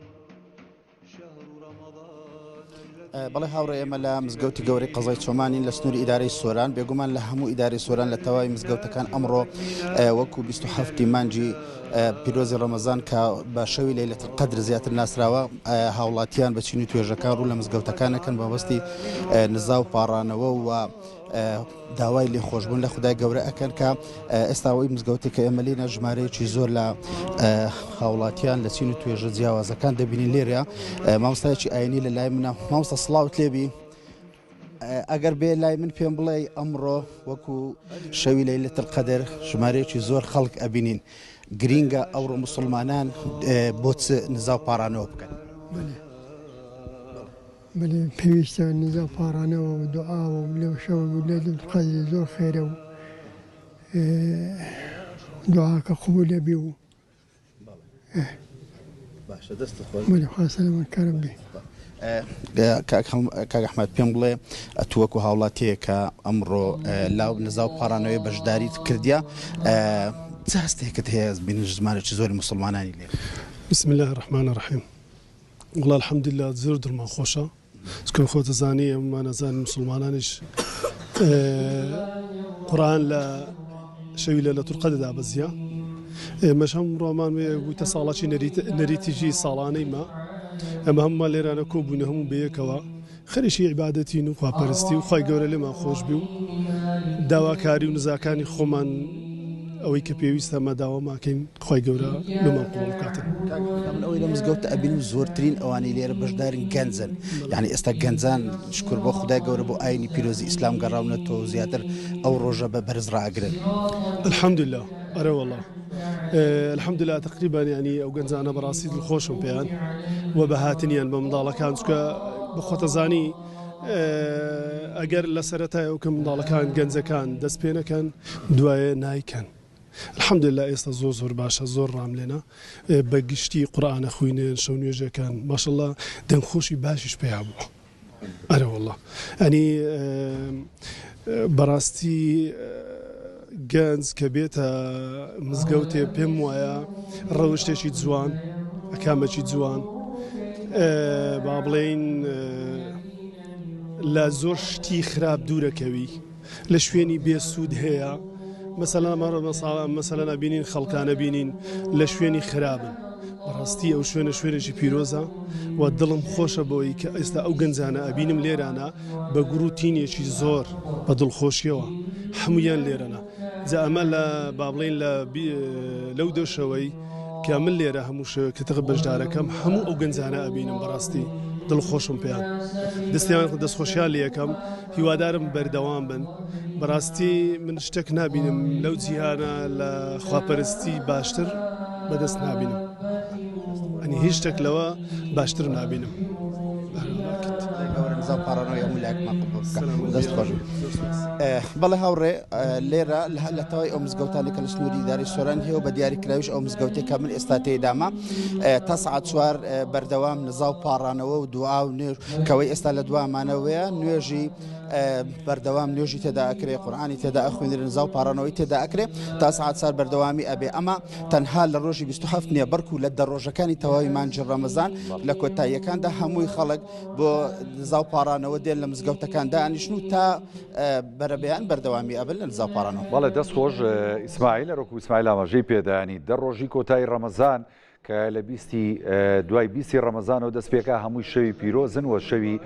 Speaker 14: بەڵێ هاوڕێ ئێمە لە مزگەوتی گەورەی قەزای چۆمانین لە سنووری ئیدارەی سۆران بێگومان لە هەموو ئیدارەی سۆران لە تەواوی مزگەوتەکان ئەمڕۆ وەکو 27 مانگی پیرۆزی ڕەمەزان کە بە شەوی لەیلەت قەدر زیاتر ناسراوە هاوڵاتیان بە چین و توێژەکان ڕوو لە مزگەوتەکانەکەن بەمەبەستی نزا و پاڕانەوە و. داوای لێخۆشبوون لە خودای گەورە ئەکەن کە ئێستا ئەوەی مزگەوتێک کە ئێمە لێنە ژمارەیەکی زۆر لە هاوڵاتیان لە چین و توێژە جیاوازەکان دەبینین لێرە مامۆستایەکی ئاینی لە لای منە مامۆستا سڵاوت لێبی ئەگەر بێ لای من پێم بڵێ ئەمڕۆ وەکو شەوی لەیلەت القەدر ژمارەیەکی زۆر خەڵک ئەبینین گرینگە ئەوڕۆ مسلمانان بۆ چ نزا و پارانەوە بکەن.
Speaker 15: بەلێ پێویستە نزا و پاڕانەوە و دوعا و لەو شەوە و لەیلەت القەدری زۆر خێرە و دوعاکە قبول ئەبی و
Speaker 14: باشە دەستت خۆش
Speaker 15: بەلێ خوا سەلامەت کارم بێ.
Speaker 14: کاک ئەحمەد پێم بڵێ ئەتوو وەکو هاوڵاتیەک کە ئەمڕۆ لاو نزا و پاڕانەوەی بەشداریت کردیە چ هەستێکت هەیە بینی ژمارەکی زۆری موسڵمانانی لێ
Speaker 16: بسم الله الرحمن الرحیم وەڵا الحمدللە زۆر دڵمان خۆشە چونکە خۆت ئەزانی ئەممان ئەزانین موسڵمانانیش قورئان لە شەوی لەیلەت القەدر دابەزیە ئێمەش هەم ڕۆمان وێ بوویتە ساڵەکی نەریتیی ساڵانەی مە ئەمە هەموومان لێرانە کۆبووینە هەموو بەیەکەوە خەریکی عیبادەتین و خواپەرستی و خوای گەورە لێمان خۆش بی و داواکاری و نزاکانی خۆمان ئەوەی کە پێویستە مە داواماکەین خوای گەورە لۆمان قبوڵ بکاتن.
Speaker 14: کاک من ئەوەی لە مزگەوت ئەبینم زۆرترین ئەوانەی لێرە بەشدارن گەنجن یعنی ئێستا گەنجان شکر بۆ خدای گەورە بۆ ئاینی پیرۆزی ئیسلام گەڕاونەتەوە زیاتر ئەو ڕۆژە بە بەرز ڕائەگرن.
Speaker 16: الحمدللە ئەرێ وەڵا الحمدللە تقریبا یعنی ئەو گەنجانە بەڕاستی دڵخۆشم پێیان و بە هاتنیان بە منداڵەکان چونکە بە خۆتەزانی ئەگەر لە سەرەتایەوە کە منداڵەکان گەنجەکان دەست پێ نەکەن دوایە نایکەن الحمدللە ئێستا زۆر زۆر باشە زۆر ڕام لێنە بە گشتی قورئانە خوینێن شەو نوێژەکان ماشەڵڵا دەنگخۆشی باشیش پەیا بووە ئەرێ وەڵا ئەنی بەڕاستی گەنج کە بێتە مزگەوتێ پێم وایە ڕەوشتێکی جوان ئەکامێکی جوان با بڵێین لە زۆر شتی خراپ دوورەکەوی لە شوێنی بێ سوود هەیە مەسەلەن مەسەلەن ئەبینین خەڵکانە بینین لە شوێنی خرابن بەڕاستی ئەو شوێنە شوێنێکی پیرۆزە و دڵم خۆشە بۆی کە ئێستا ئەو گەنجانە ئەبینم لێرانە بە گوڕ و تینێکی زۆر بە دڵخۆشیەوە هەمویان لێرەنە جا ئەمە لە با بڵین لە لەو دەشەوەی کە من لێرە هەموو شەوێک کە تەخ بەشدارەکەم هەموو ئەو گەنجانە ئەبینم بەڕاستی دڵخۆشم پێیان دەستیان دەستخۆشیان لەکەم هیوادارم بەردەوام بن بەڕاستی من شتێک نابینم لەو جیهانە لە خواپەرستی باشتر بەدەست نابینم ئەنی هیچ شتێک لەوە باشتر نابینم.
Speaker 14: بەڵێ هاوڕێ لێرە لە تەوای ئەو مزگەوتانی کە لە سنووری ئیداری سۆران هەیە و بە دیاری کراویش ئەو مزگەوتێک کە من ئێستا تێدامە تا سەعات چوار بەردەوام نزا و پاڕانەوە و دوعا و نوێژ کەوەی ئێستا لە دوامانەوەیە نوێژی بەردەوام نوێژی تێدا ئەکرێ قورئانی تێدا ئەخوێنرێ نزا و پاڕانەوەی تێدا ئەکرێ تا سەعات چوار بەردەوامی ئەبێ ئەمە تەنها لە ڕۆژی 27 نییە بەڵکو لە دە ڕۆژەکانی تەواوی مانگی ڕەمەزان لە کۆتاییەکاندا هەمووی خەڵک بۆ نزا و پاڕانەوە دێن لە مزگەوتەکان دانیشن و تا بەرەبەیان بەردەوامی ئەبن لە نزا و پاڕانەوە.
Speaker 2: بەڵێ دەست خۆش ئیسماعیل هەروەکو ئیسماعیل ئاماژەی پێدانی دە ڕۆژی کۆتایی ڕەمەزان کە لە بیستی دوای بیستی ڕەمەزانەوە دەست پێکا هەمووی شەوی پیرۆزن و شەوی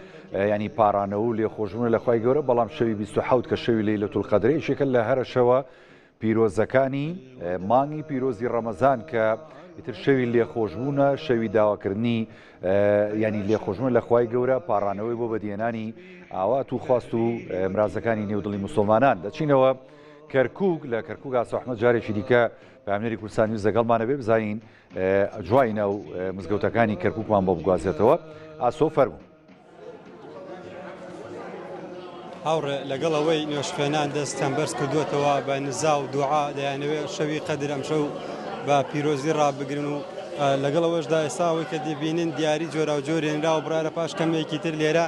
Speaker 2: ینی پارانەوە و لێخۆشبوونە لە خوای گەورە بەڵام شەوی 27 کە شەوی لەیلەتول قەدرە یەکێکە لە هەرە شەوە پیرۆزەکانی مانگی پیرۆزی ڕەمەزان کە ئیتر شەوی لێخۆشبوونە شەوی داواکردنی ینی لێخۆشبوون لە خوای گەورە پاڕانەوەی بۆ بەدیهێنانی ئاوات و خواست و مرازەکانی نێو دڵی موسڵمانان دەچینەوە کەرکک لە کەرکک ئاسۆ ئەحمەد جارێکی دیکە پەیامنێری کوردستان نیوز لەگەڵمانە بێ بزانین ئەجوای ناو مزگەوتەکانی کەرکوکمان بۆ بگوازێتەوە. ئاسۆ فەرموو.
Speaker 11: هاوڕێ لەگەڵ ئەوەی نوێژخوێنان دەستیان بەرز کردووەتەوە بە نزا و دوعا دەیانەوێت شەوی قەدر ئەمشەو بە پیرۆزی ڕابگرن و لەگەڵ ئەوەشدا ئێستا ئەوەی کە دەبینن دیاری جۆراوجۆر هێنراوە بڕیارە پاش کەمێکی تر لێرە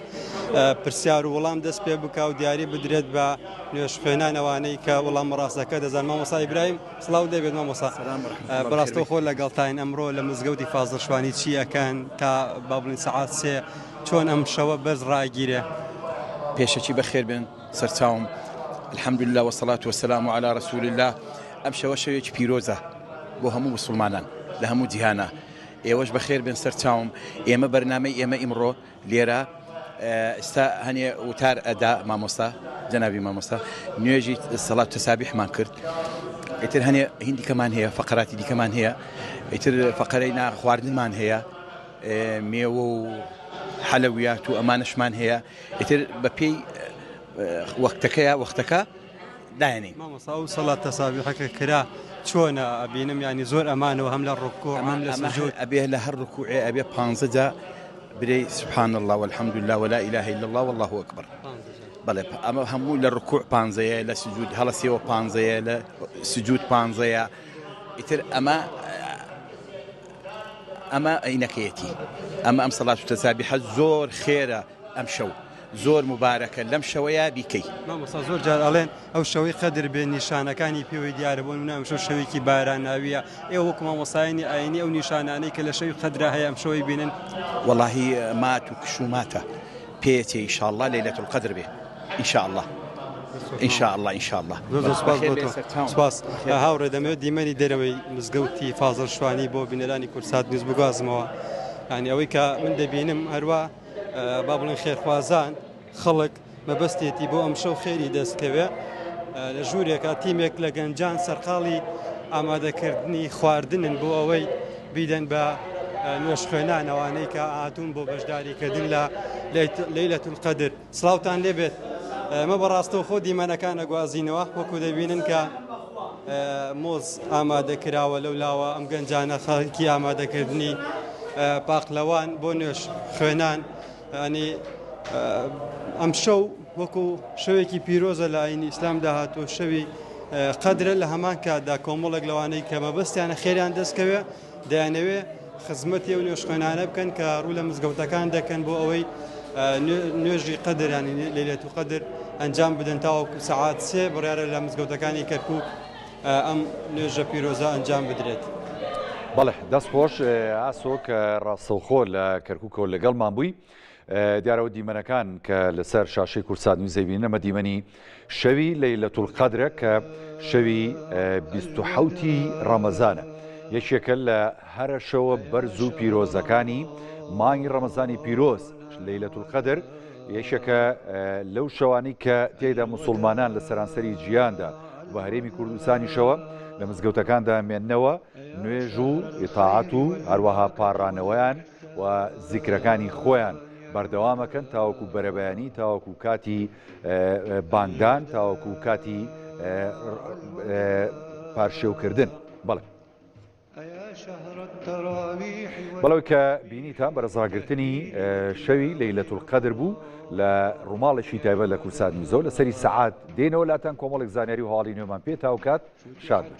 Speaker 11: پرسیار و وەڵام دەست پێ بکا و دیاری بدرێت بە نوێژخوێنان ئەوانەی کە وەڵامە ڕاستەکە دەزان مامۆستا ئیبراهیم سڵاو لێبێت مامۆستا بەڕاستەوخۆ لەگەڵتاین ئەمڕۆ لە مزگەوتی فازڵ شوانی چی ئەکەن تا با بڵین سەعات سێ چۆن ئەم شەوە بەرز ڕاگیرێ؟
Speaker 17: پێشەکی بەخێر بێن سەرچاوم الحمدلله والصلاة والسلام على رسول الله ئەم شەوە شەوێکی پیرۆزە بۆ هەموو مسلمانان لە هەموو جیهانە ئێوەش بەخێر بێن سەرچاوم ئێمە بەرنامەی ئێمە ئیمڕۆ لێرە ئستا هەنێ وتار ئەدا مامۆستا. جەنابی مامۆستا نوێژی سەڵات تەسابیحمان کرد ئیتر هەنێ هیندیکەمان هەیە فەقەراتی دیکەمان هەیە ئیتر فەقەرەی نا خواردنمان هەیە مێوە و حەلەویات و ئەمانەشمان هەیە ئیتر بە پێی وەختەکەیە وەختەکە دایەنین.
Speaker 11: مامۆستا ئەو سەڵات تەسابیحە کە کرا چۆنە ئەبینم یانی زۆر ئەمانەوە هەم لە ڕکوع هەم لە سجود.
Speaker 17: ئەبێ لە هەر ڕکوعێ ئەبێ پانزە جا برێی سبحان اللە والحمد للە ولا اله الا اللە واللە اکبر بەڵێ ئەمە هەموو لە ڕکوع پانزەیە لە سجود هەڵەسیەوە پانزەیە لە سجود پانزەیە ئیتر ئەمە ئەمە ئەینەکەیەتی ئەمە ئەم سەڵات و تەسابیحە زۆر خێرە ئەم شەو زۆر موبارەکە لەم شەوەیا بیکەی.
Speaker 11: مامۆستا زۆر جار ئەڵێن ئەو شەوەی قەدر بێ نیشانەکانی پێوەی دیارە بۆ نمونە ئەمشەو شەوێکی باراناویە ئێوە وەکو مامۆستایانی ئاینی ئەو نیشانانەی کە لە شەوی قەدرا هەیە ئەم شەوەی بینن؟
Speaker 17: وەڵاهی مات و کش و ماتە پێیەتێ ئیشاڵڵا لەیلەت القدر بێ ئینشاڵڵا ئینشاڵڵا ئینشاڵڵا.
Speaker 11: زۆر زۆر سوپاس بۆ تۆ سوپاس. هاوڕێ دەمەوێت دیمەنی دەرەوەی مزگەوتی فازڵ شوانی بۆ بینەرانی کوردسات نیوز بگوازمەوە یانی ئەوەی کە من دەبینم هەروا با بڵێن خێرخوازان خەڵک مەبەستێتی بۆ ئەمشەو خێری دەستکەوێ لە ژوورێکە تیمێک لە گەنجان سەرقاڵی ئامادەکردنی خواردنن بۆ ئەوەی بیدەن بە نوێژخوێنان ئەوانەی کە هاتوون بۆ بەشداریکردن لە لەیلەت القەدر سڵاوتان لێبێت ئەمە بە ڕاستەوخۆ دیمەنەکان ئەگوازینەوە وەکو دەبینن کە مۆز ئامادە کراوە لەو لاوە ئەم گەنجانە خەڵکی ئامادەکردنی پاقلەوان بۆ نوێژ خوێنان ینی ئەم شەو وەکو شەوێکی پیرۆزە لە ئاینی ئیسلامدا هاتووە شەوی قەدرە لە هەمان کاتدا کۆمەڵێک لەوانەی کە مەبەستیانە خێریان دەستکەوێ دەیانەوێ خزمەتی ئەو نوێژخوێنانە بکەن کە ڕوو لە مزگەوتەکان دەکەن بۆ ئەوەی نوێژی قەدر ینی لەیلەت و قەدر ئەنجام بدەن تاوەکو سەعات سێ بڕیارە لە مزگەوتەکانی کەرکوک ئەم نوێژە پیرۆزە ئەنجام بدرێت.
Speaker 2: بەڵێ دەست خۆش ئاسۆ کە ڕاستەوخۆ لە کەرکوکەوە لەگەڵمان بووی. دیارە ئەو دیمەنەکان کە لەسەر شاشەی کوردسات نیوز دەیبینن ئەمە دیمەنی شەوی لەیلەتولقەدرە کە شەوی 27 ی ڕەمەزانە یەکێکە لە هەرە شەوە بەرز و پیرۆزەکانی مانگی ڕەمەزانی پیرۆز لەیلەتولقەدر یەکێکە لەو شەوانی کە تێیدا مسلمانان لە سەرانسەری جیهاندا و هەرێمی کوردستانیشەوە لە مزگەوتەکاندا مێنەوە نوێژ و ئیتاعەت و هەروەها پاڕانەوەیان و زیکرەکانی خۆیان بەردەوامەکەن تاوەکو بەرەبەیانی تاوەکو کاتی بانگدان تاوەکو کاتی پارشێوکردن بەڵێ. بەڵێ کە بینیتان بەرزڕاگرتنی شەوی لەیلەت القەدر بوو لە ڕووماڵێکی تایبەت لە کوردسات نیوزەوە لەسەری سەعات دێنەوە لاتان کۆمەڵێک زانیاری و هەواڵی نوێمان پێ تاوکات شاد بن.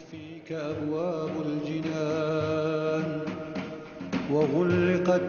Speaker 1: وغلقت.